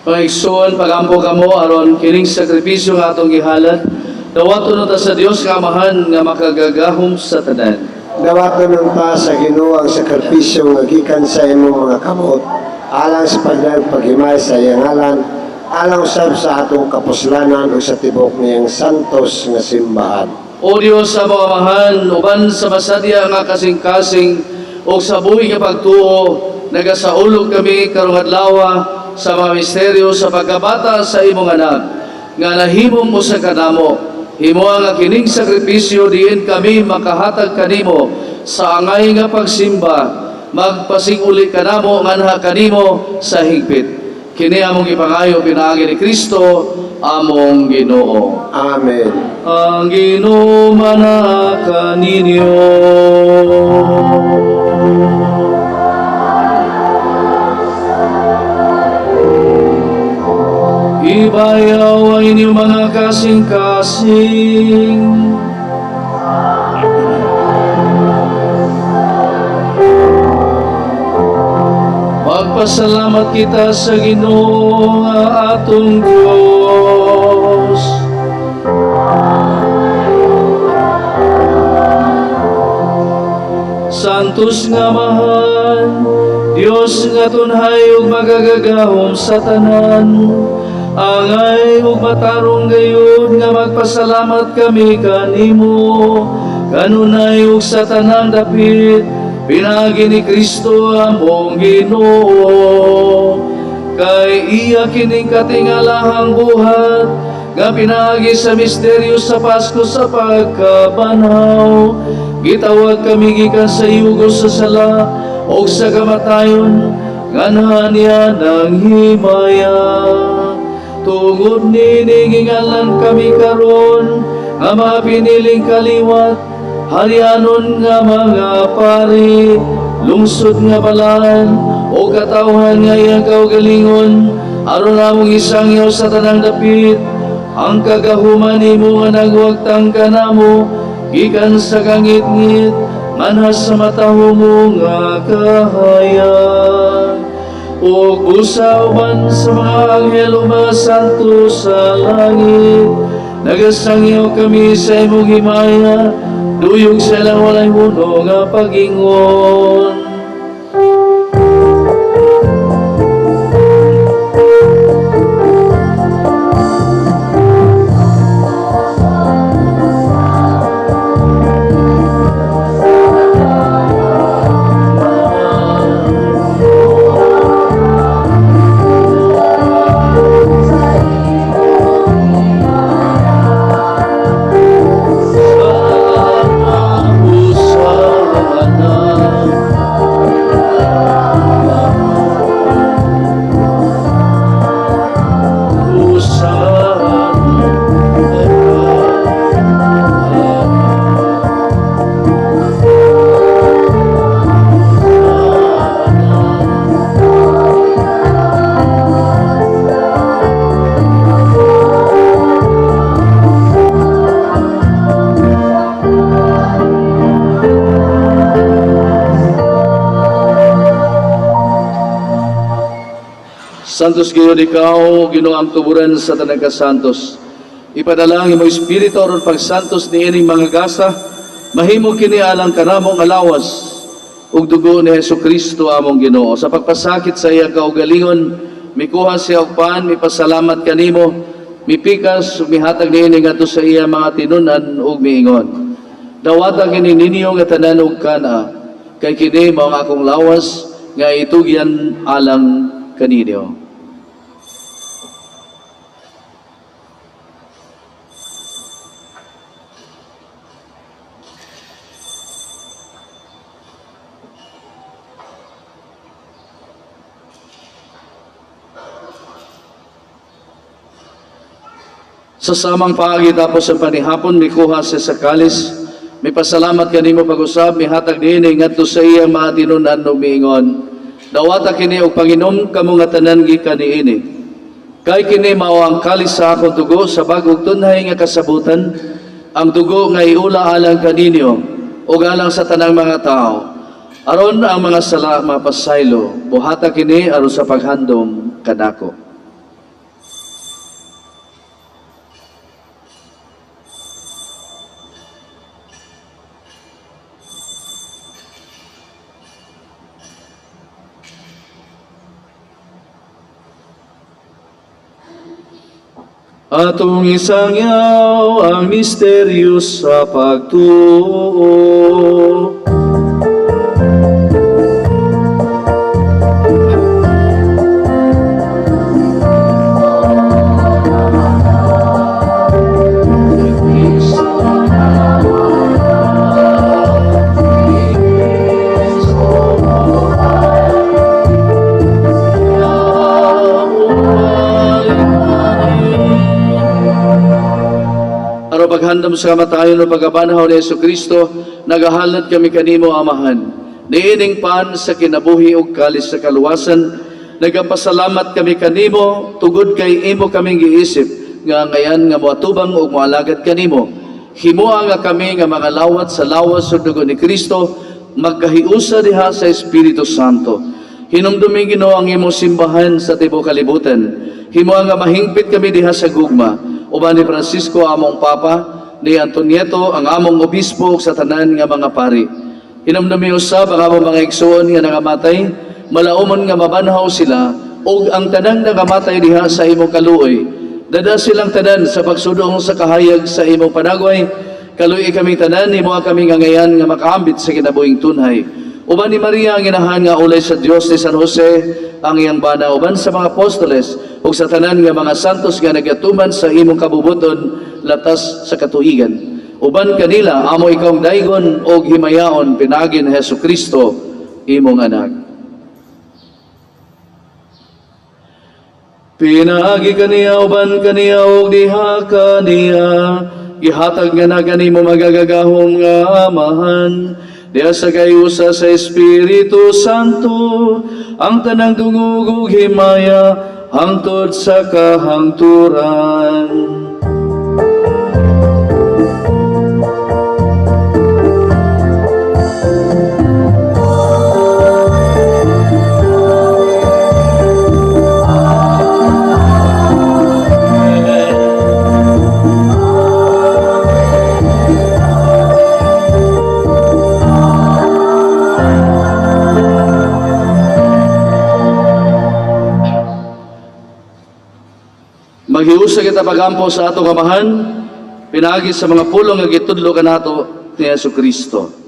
Pangigsuon, pagampo kamo aron kining sakripisyo nga atong gihalad, dawaton ta sa Dios nga Amahan nga makagagahom sa tanan. Dawaton unta sa Ginoo ang sakripisyo nga gikan sa imong mga kamot alang sa pagdayon paghimay sa iyang ngalan, alang usab sa atong kapuslanan ug sa tibuok niyang santos nga simbahan. O Dios sa mga Amahan, uban sa masadya nga kasing-kasing ug sa buhi nga pagtuo, nagasaulog kami karong adlaw sa mga misteryo sa pagkabata sa imong anak nga nahimong usa kanamo. Himoa nga kining sakripisyo diin kami makahatag kanimo sa angay nga pagsimba, magpasing-uli kanamo nganha kanimo sa higpit. Kini among gipangayo pinaagi ni Kristo among Ginoo. Amen. Ang Ginoo manaa kaninyo. Ibayaw ang inyong mga kasing-kasing. Magpasalamat kita sa Ginoo nga atong Diyos. Santos nga Amahan, Dios nga tunhay ug magagagahom sa tanan, angay ug matarong gayud nga magpasalamat kami kanimo, kanunay ug sa tanang dapit, pinaagi ni Kristo among Ginoo. Kay iya kining katingalahang buhat, nga pinaagi sa misteryo sa Pasko sa pagkabanhaw, gitawag kami gikan sa yugo sa sala o sa kamatayon, nganha niya ng himaya. Tungod niini gingalan kami karon nga mga piniling kaliwat, harianon nga mga pari, lungsod nga balaan o katawhan nga iyang kaugalingon, aron among isangyaw sa tanang dapit ang kagahuman nimo nga nagwagtang kanamo gikan sa kangitngit nganha sa matahom nga kahayag. Ug usa uban sa mga anghel ug mga santo sa langit, nagasangyaw kami sa imong himaya, duyog sa ilang walay huno nga pag-ingon. Santos gayud ikaw, Ginoo ang tuburan sa tanang kasantos. Ipadala ang imong espiritu aron pagsantos niining mga gasa, mahimo kini alang kanamo nga lawas ug dugo ni Hesukristo among Ginoo. Sa pagpasakit sa iya kaugalingon, mikuha siya og pan, mipasalamat kanimo, mipikas ug mihatag niini ngadto sa iya mga tinun-an ug miingon: Dawata kini ninyo nga tanan og kana, kay kini mao ang akong lawas nga itugyan alang kaninyo. Sa samang paagi tapos ang panihapon, mikuha siya sa kalis, mipasalamat kanimo pag-usab, mihatag niini ngadto sa iya mga tinun-an ug miingon: Dawata kini og panginom kamo nga tanan gikan niini. Kay kini mao ang kalis sa akong dugo sa bag-ong tunhay nga kasabutan, ang dugo nga iula alang kaninyo ug alang sa tanang mga tao, aron ang mga sala mapasaylo. Buhata kini aron sa paghandom kanako. Atong isangyaw ang misteryo sa pagtuo. Aron paghandom sa kamatayon ug pagkabanhaw ni Hesus Kristo, nagahalad kami kanimo, Amahan. Niining pan sa kinabuhi ug kalis sa kaluwasan, nagapasalamat kami kanimo tungod kay imo kaming giisip nga ngayan nga moatubang ug moalagad kanimo. Himoa nga kami nga mga lawat sa lawas ug dugo ni Kristo magkahiusa diha sa Espiritu Santo. Hinumdumi, Ginoo, ang imong simbahan sa tibuok kalibutan. Himoa nga mahingpit kami diha sa gugma uban ni Francisco among Papa, ni Antonieto ang among obispo ug sa tanan nga mga pari. Hinumdumi usab ang among mga igsoon nga nangamatay, malaumon nga mabanhaw sila ug ang tanang nangamatay diha sa imong kaluoy. Dad-a silang tanan sa pagsudong sa kahayag sa imong panagway. Kaluy kami tanan, himoa kami nga ngayan nga makaambit sa kinabuhing tunhay. Uban ni Maria ang inahan nga ulay sa Dios, ni San Jose ang iyang bana, uban sa mga apostoles ug sa tanan nga mga santos nga nagatuman sa imong kabubuton latas sa katuigan. Uban kanila amo ikawng daygon og himayaon pinaagi ni Hesus Kristo imong anak. Pinaagi kaniya, uban kaniya ug diha kaniya, gihatag nga na kanimo magagagahom nga Amahan diha sa kahiusa sa Espiritu Santo ang tanang dungog ug himaya hangtod sa kahangturan. Maghiusa kita pagampo sa atong Amahan pinaagi sa mga pulong nga gitudlo kanato ni Hesus Kristo.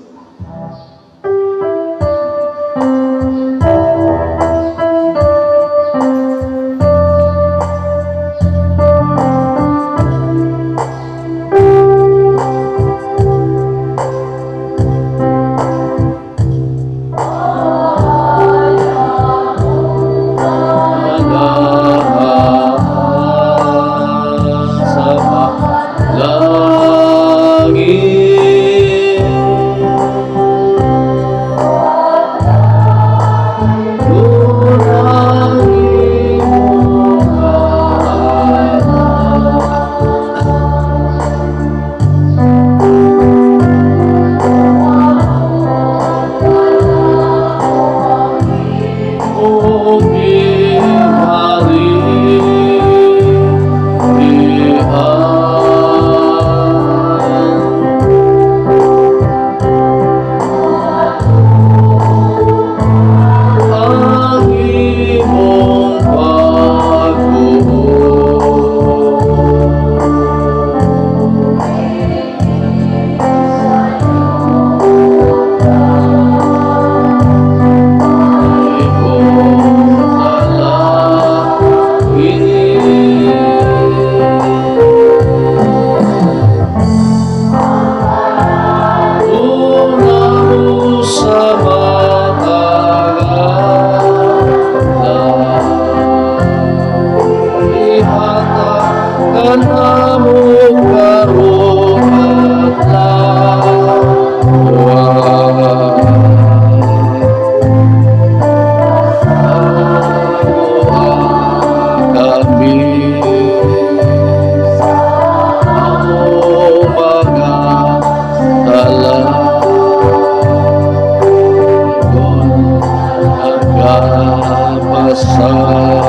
Nagapasakop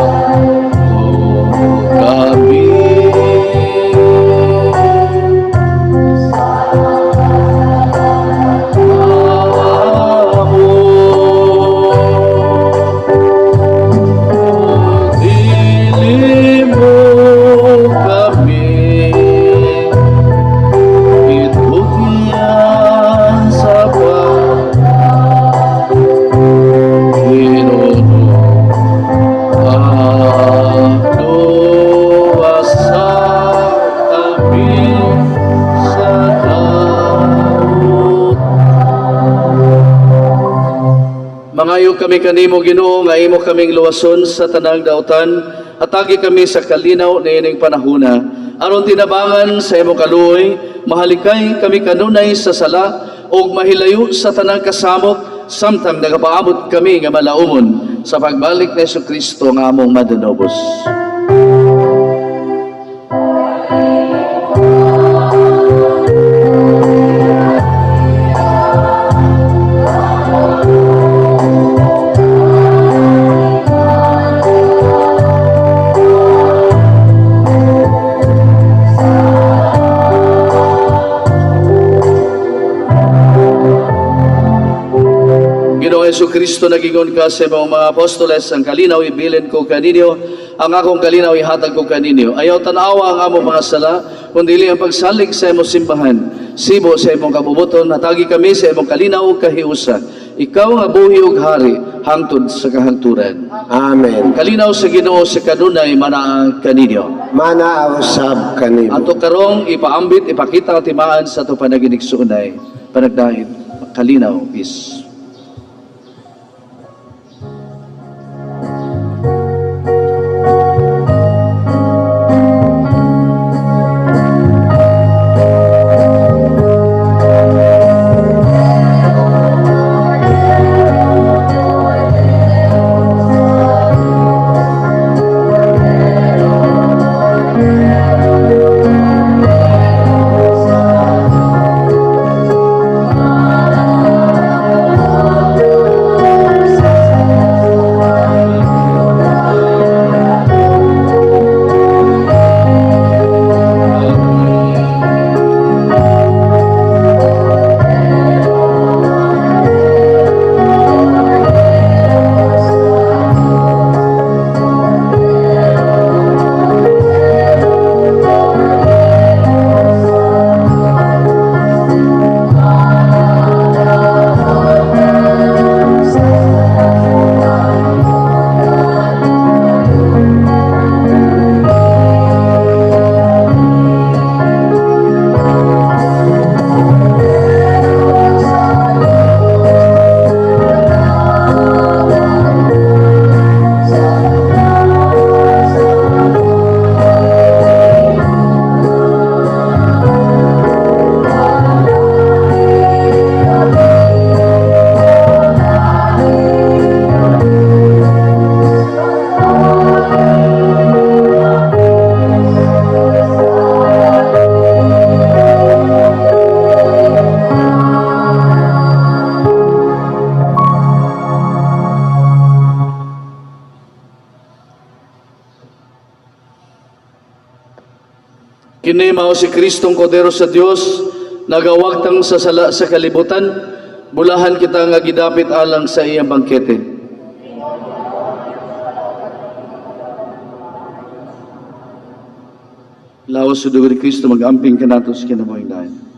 kami. Kami kanimo, Ginoo, nga imo kaming luwason sa tanang dautan. Hatagi kami sa kalinaw niining panahuna aron tinabangan sa imong kaluoy, mahalikay kami kanunay sa sala ug mahilayo sa tanang kasamok samtang nagapaabot kami nga malaumon sa pagbalik ni Kristo nga among Manunubos. Ginoong Kristo, nagingon ka sa imong mga apostoles, "Ang kalinaw ibilin ko kaninyo, ang akong kalinaw ihatag ko kaninyo. Ayaw tan-awa ang among mga sala, kundi ang pagsalig sa imong simbahan. Sibo sa imong kabubuton, hatagi kami sa imong kalinaw ug kahiusa. Ikaw nga buhi ug hari hangtod sa kahangturan." Amen. Kalinaw sa Ginoo sa kanunay manaa kaninyo. Mana usab kanimo. Ato karong ipaambit, ipakita ang timaan sa ato panaginigsuonay. Panagdait, kalinaw, peace. Kini mao si Kristong Kordero sa Dios, nagawagtang sa sala sa kalibutan. Bulahan kita nga gidapit alang sa iyang bangkete. Lawas sa dugo ni Kristo mag-amping kanato sa kinabuhing dayon.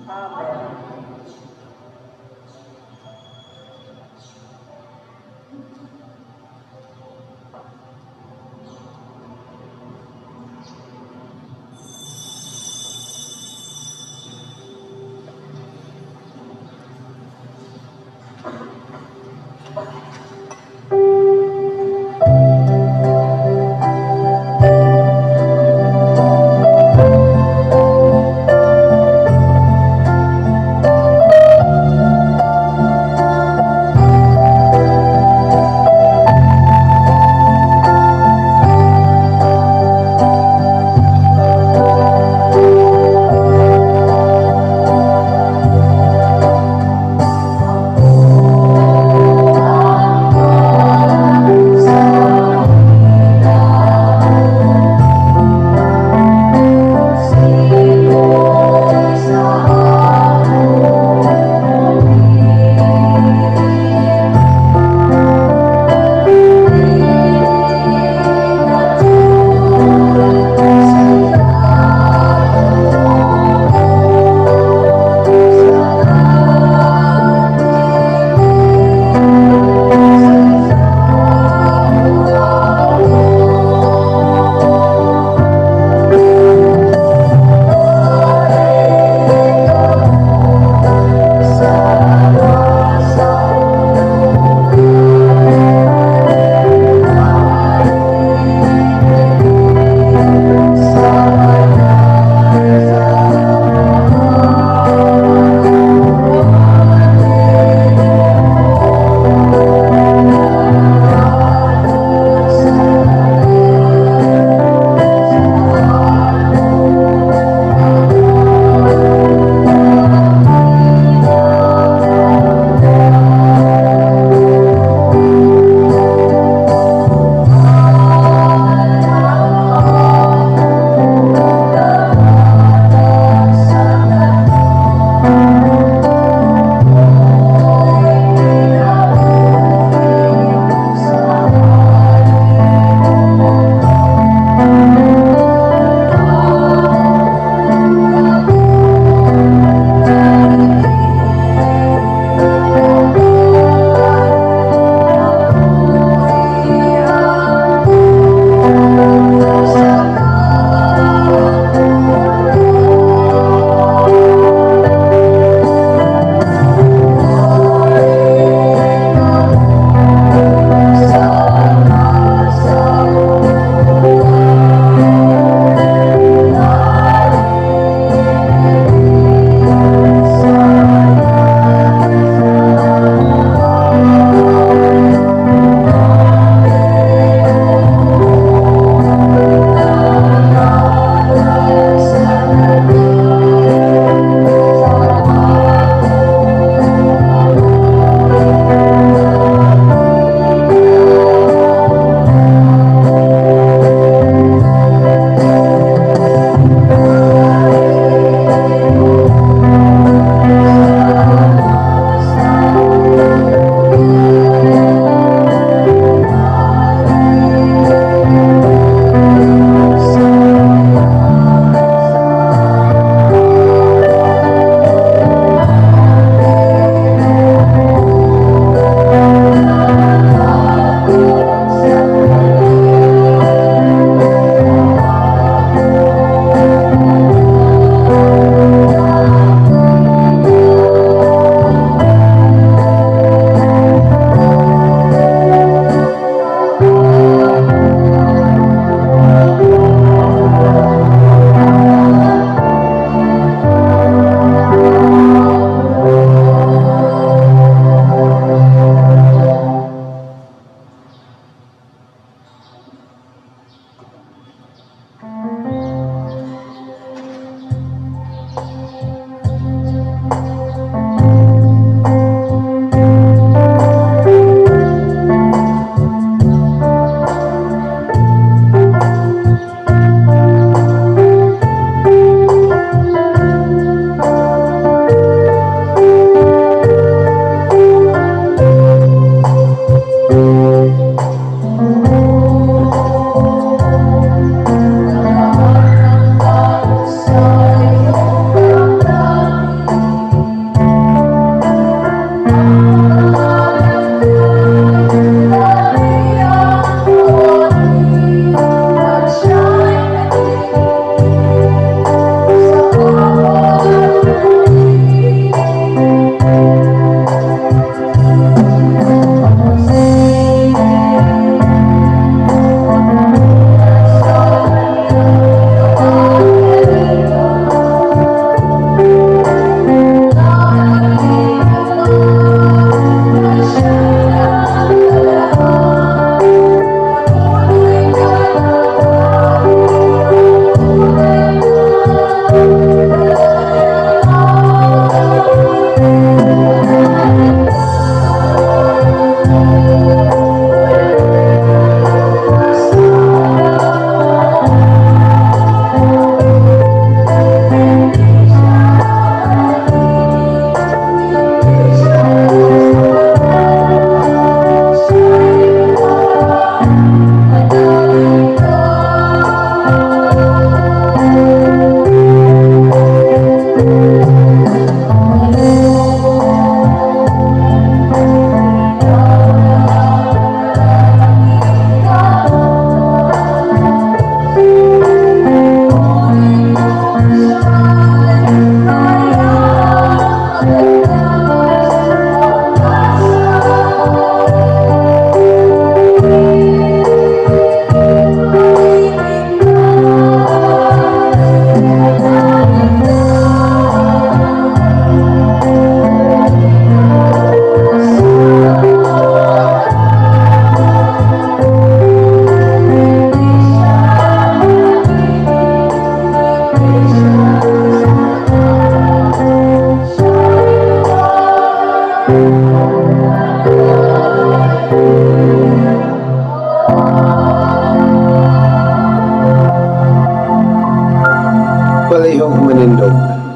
Pagtindog.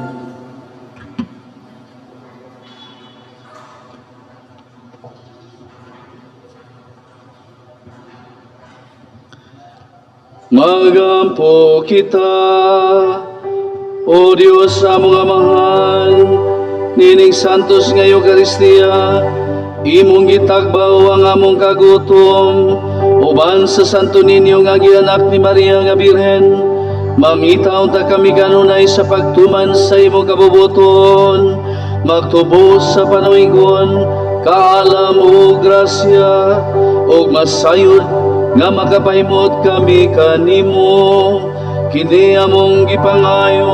Magampo kita, O Diyos among Amahan, nining santos nga Eukaristiya, imong gitagbaw ang among kagutom, uban sa Santo Niño nga gianak ni Maria nga Birhen, mangita unta kami kanunay sa pagtuman sa imong kabubuton, magtubos sa panuigon, kaalam ug grasya, ug masayod nga makapahimot kami kanimo. Kini among gipangayo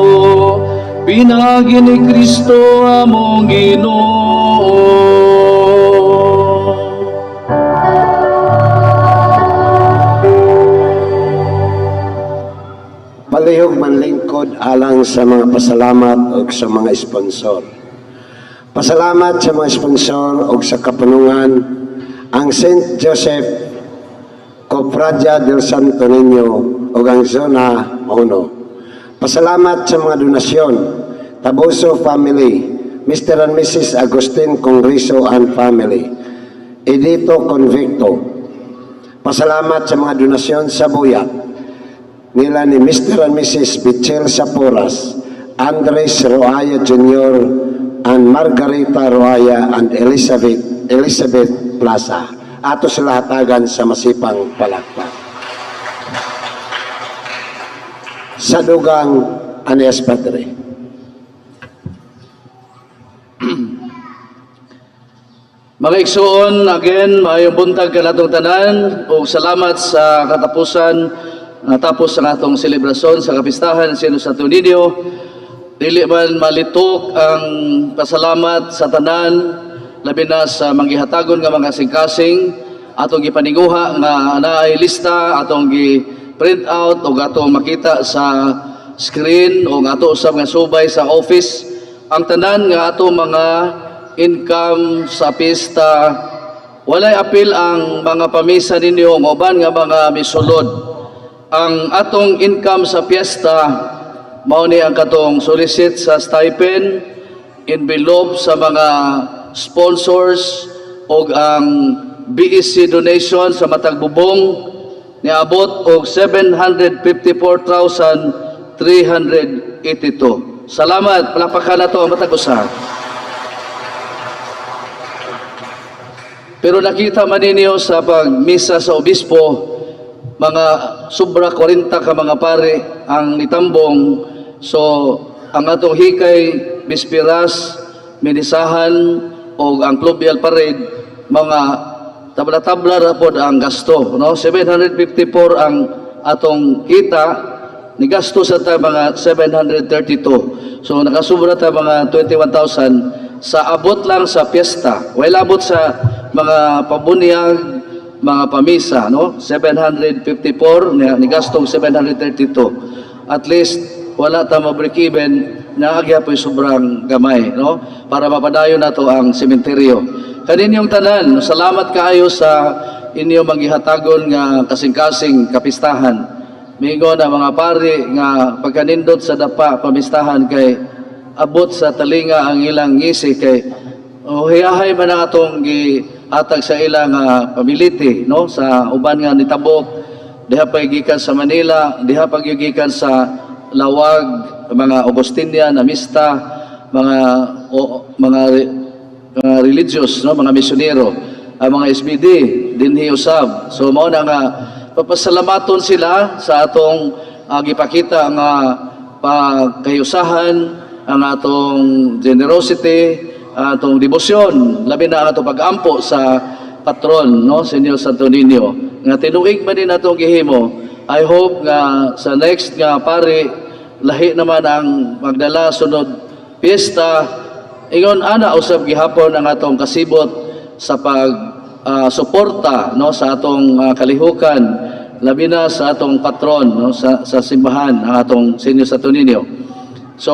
pinaagi ni Kristo among Ginoo. Palihog manlingkod alang sa mga pasalamat ug sa mga sponsor. Pasalamat sa mga sponsor ug sa kapunungan ang St. Joseph Cofradia del Santo Niño ug ang Zona 1. Pasalamat sa mga donasyon, Taboso Family, Mr. and Mrs. Agustin Congreso and Family, Edito Convicto. Pasalamat sa mga donasyon sa Buyat, nila ni Mr. and Mrs. Michelle Saporas, Andres Roaya Jr., and Margarita Roaya and Elizabeth Elizabeth Plaza. Ato sila hatagan sa masipang palakpak. Sa dugang Anias Padre. Mga igsoon, again, maayong buntag kanatong tanan ug salamat sa katapusan natapos ang atong selebrasyon sa kapistahan sa Santo Niño. Dili man malitok ang pasalamat sa tanan, labi na sa manggihatagon nga mga kasing-kasing atong gipaninguha nga naay lista atong gi-print out ug atong makita sa screen o ato usab nga subay sa office ang tanan nga ato mga income sa pista. Walay apil ang mga pamisa ninyo ng uban nga mga misulod. Ang atong income sa piyesta mao ni ang katong solicit sa stipend, envelope sa mga sponsors og ang BEC donation sa matag bubong, niabot og 754,382. Salamat, palakpakan nato ang matag usa. Pero nakita man ninyo sa pagmisa sa obispo, mga sobra 40 ka mga pare ang nitambong. So ang atong hikay, bispiras, minisahan o ang pluvial parade, mga tabla-tabla ra pod ang gasto, no? 754 ang atong kita, ni gasto sa ta mga 732. So nakasubra ta mga 21,000 sa abot lang sa piyesta. Wala abot sa mga pabunyag, mga pamisa, no? 754 ni gastong 732. At least wala ta ma-break even, naagya po'y sobrang gamay, no? Para mapadayon nato ang sementeryo. Kaninyong tanan, salamat kaayo sa inyong manggihatagon nga kasing-kasing kapistahan. Mingon na mga pari nga pagkanindot sa dapa pamistahan kay abot sa talinga ang ilang ngisi kay oh, hiyahay man ang atong gihatag sa ilang pamiliti, no, sa uban nga nitabok diha pa gikan sa Manila, diha pa gikan sa Lawag, mga Augustinian, Amista, mga o, mga mga religious, no, mga misyonero, ang mga SBD dinhi usab. So mao na nga papasalamaton sila sa atong gipakita nga pagkayusahan, ang atong generosity, ang atong debosyon, labi na ang atong pag-ampo sa patron, no, Señor Santo Niño. Nga tinuig man din atong gihimo. I hope nga sa next nga pari lahi naman ang magdala sunod piyesta, ingon ana usab gihapon ang atong kasibot sa pag suporta, no, sa atong kalihukan, labi na sa atong patron, no, sa simbahan, ang atong Señor Santo Niño. So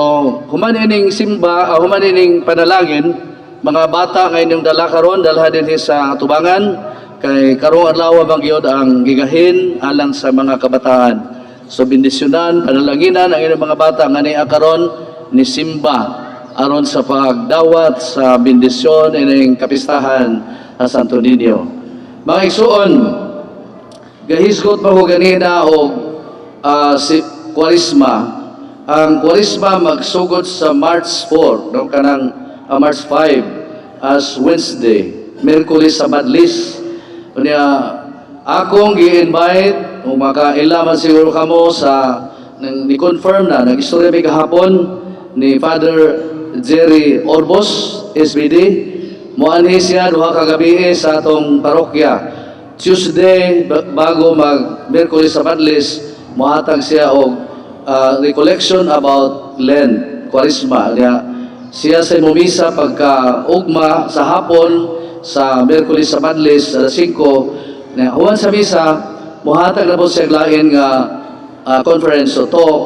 human ining simba, human ining panalangin, mga bata nga inyong dala karon, dalha dinhi sa atubangan kay karong adlaw bang gyud ang gigahin alang sa mga kabataan. So bendisyonan, panalanginan ang inyong mga bata nga niya karon. ni simba aron sa pagdawat sa bendisyon ining kapistahan sa Santo Niño. Mga igsuon, gahisgot pa ko ganina og si Kwaresma. Ang Kwaresma magsugod sa March 4, no, kanang March 5 as Wednesday, Miyerkules sa Madlis. Unya akong gi-invite kung makaila man siguro kamo sa nang ni-confirm na nag-istorya mi gahapon ni Father Jerry Orbos SVD. Moanhi siya duha ka gabi sa atong parokya. Tuesday bago mag Miyerkules sa Madlis, mohatag siya og recollection about Lent, Kwaresma. Niya siya sa mumisa pagka ugma sa hapon sa Miyerkules sa Madlis alas 5 na. Human sa misa, mohatag na po siya og lain nga conference o talk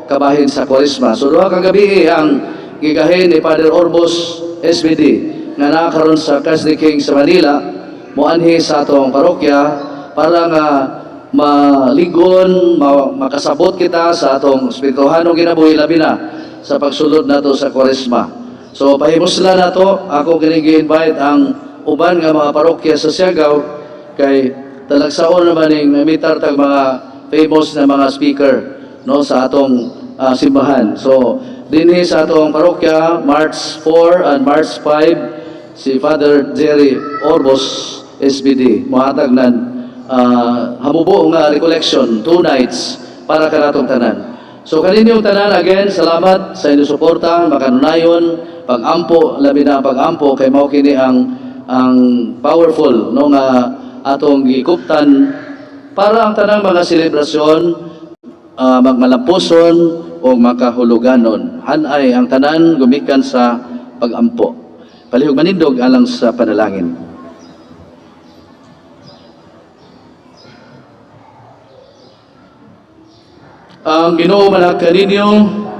kabahin sa Kwaresma. So duha ka gabi ang gigahin ni Father Orbos SVD nga naa karon sa Christ the King sa Manila, moanhi sa atong parokya para nga maligon, makasabot kita sa atong espirituhanong kinabuhi, labi na sa pagsulod nato sa Kwaresma. So pahimuslan nato, ako kini gi-invite ang uban nga mga parokya sa Siargao kay talagsaon naman ning mitar tag mga famous na mga speaker, no, sa atong simbahan. So dinhi sa atong parokya, March 4 and March 5, si Father Jerry Orbos SVD mohatag nan hamubo nga recollection, two nights para kanatong tanan. So kaninyong tanan, again, salamat sa inyong suporta, makanunayon, pag-ampo, labi na ang pag-ampo kay mao kini ang powerful, no, nga atong gikuptan para ang tanang mga selebrasyon magmalampuson o makahuluganon. Hanay ang tanan gumikan sa pag-ampo. Palihog manindog alang sa panalangin. Ang Ginoo manaa kaninyo.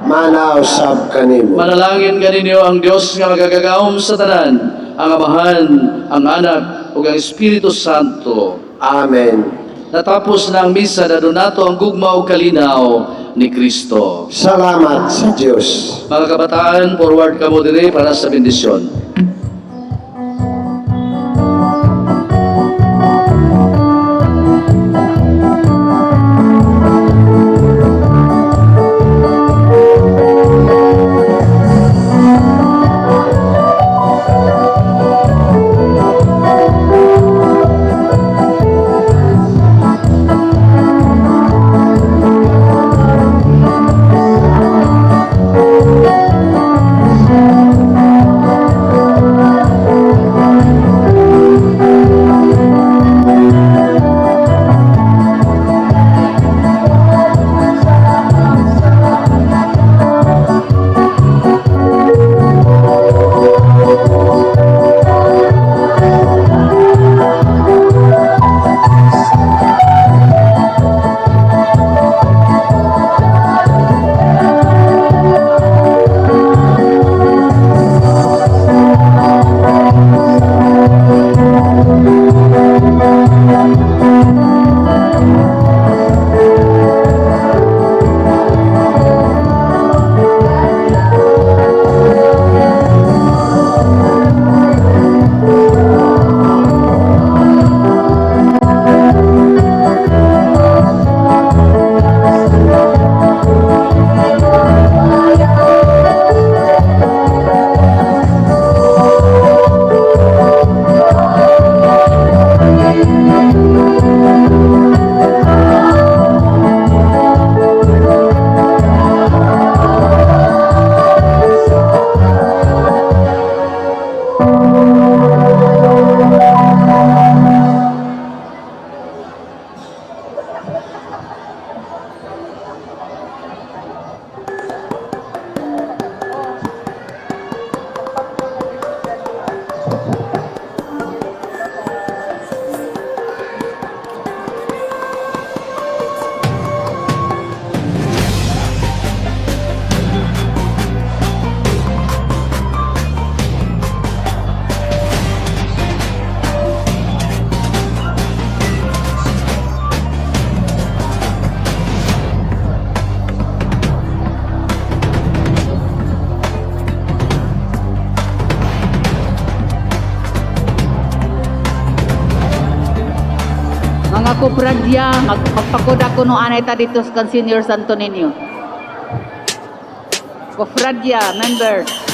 Mana usab kanimo. Manalangin kaninyo ang Dios nga magagahom sa tanan, ang Amahan, ang Anak ug ang Espiritu Santo. Amen. Natapos na ang misa na nato ang gugma ug kalinaw ni Kristo. Salamat sa Dios. Mga kabataan, forward kamo diri para sa bendisyon. kopradya, magpakuda kuno anay ta dito sa kan Senior Santo Niño. Kofradya, members.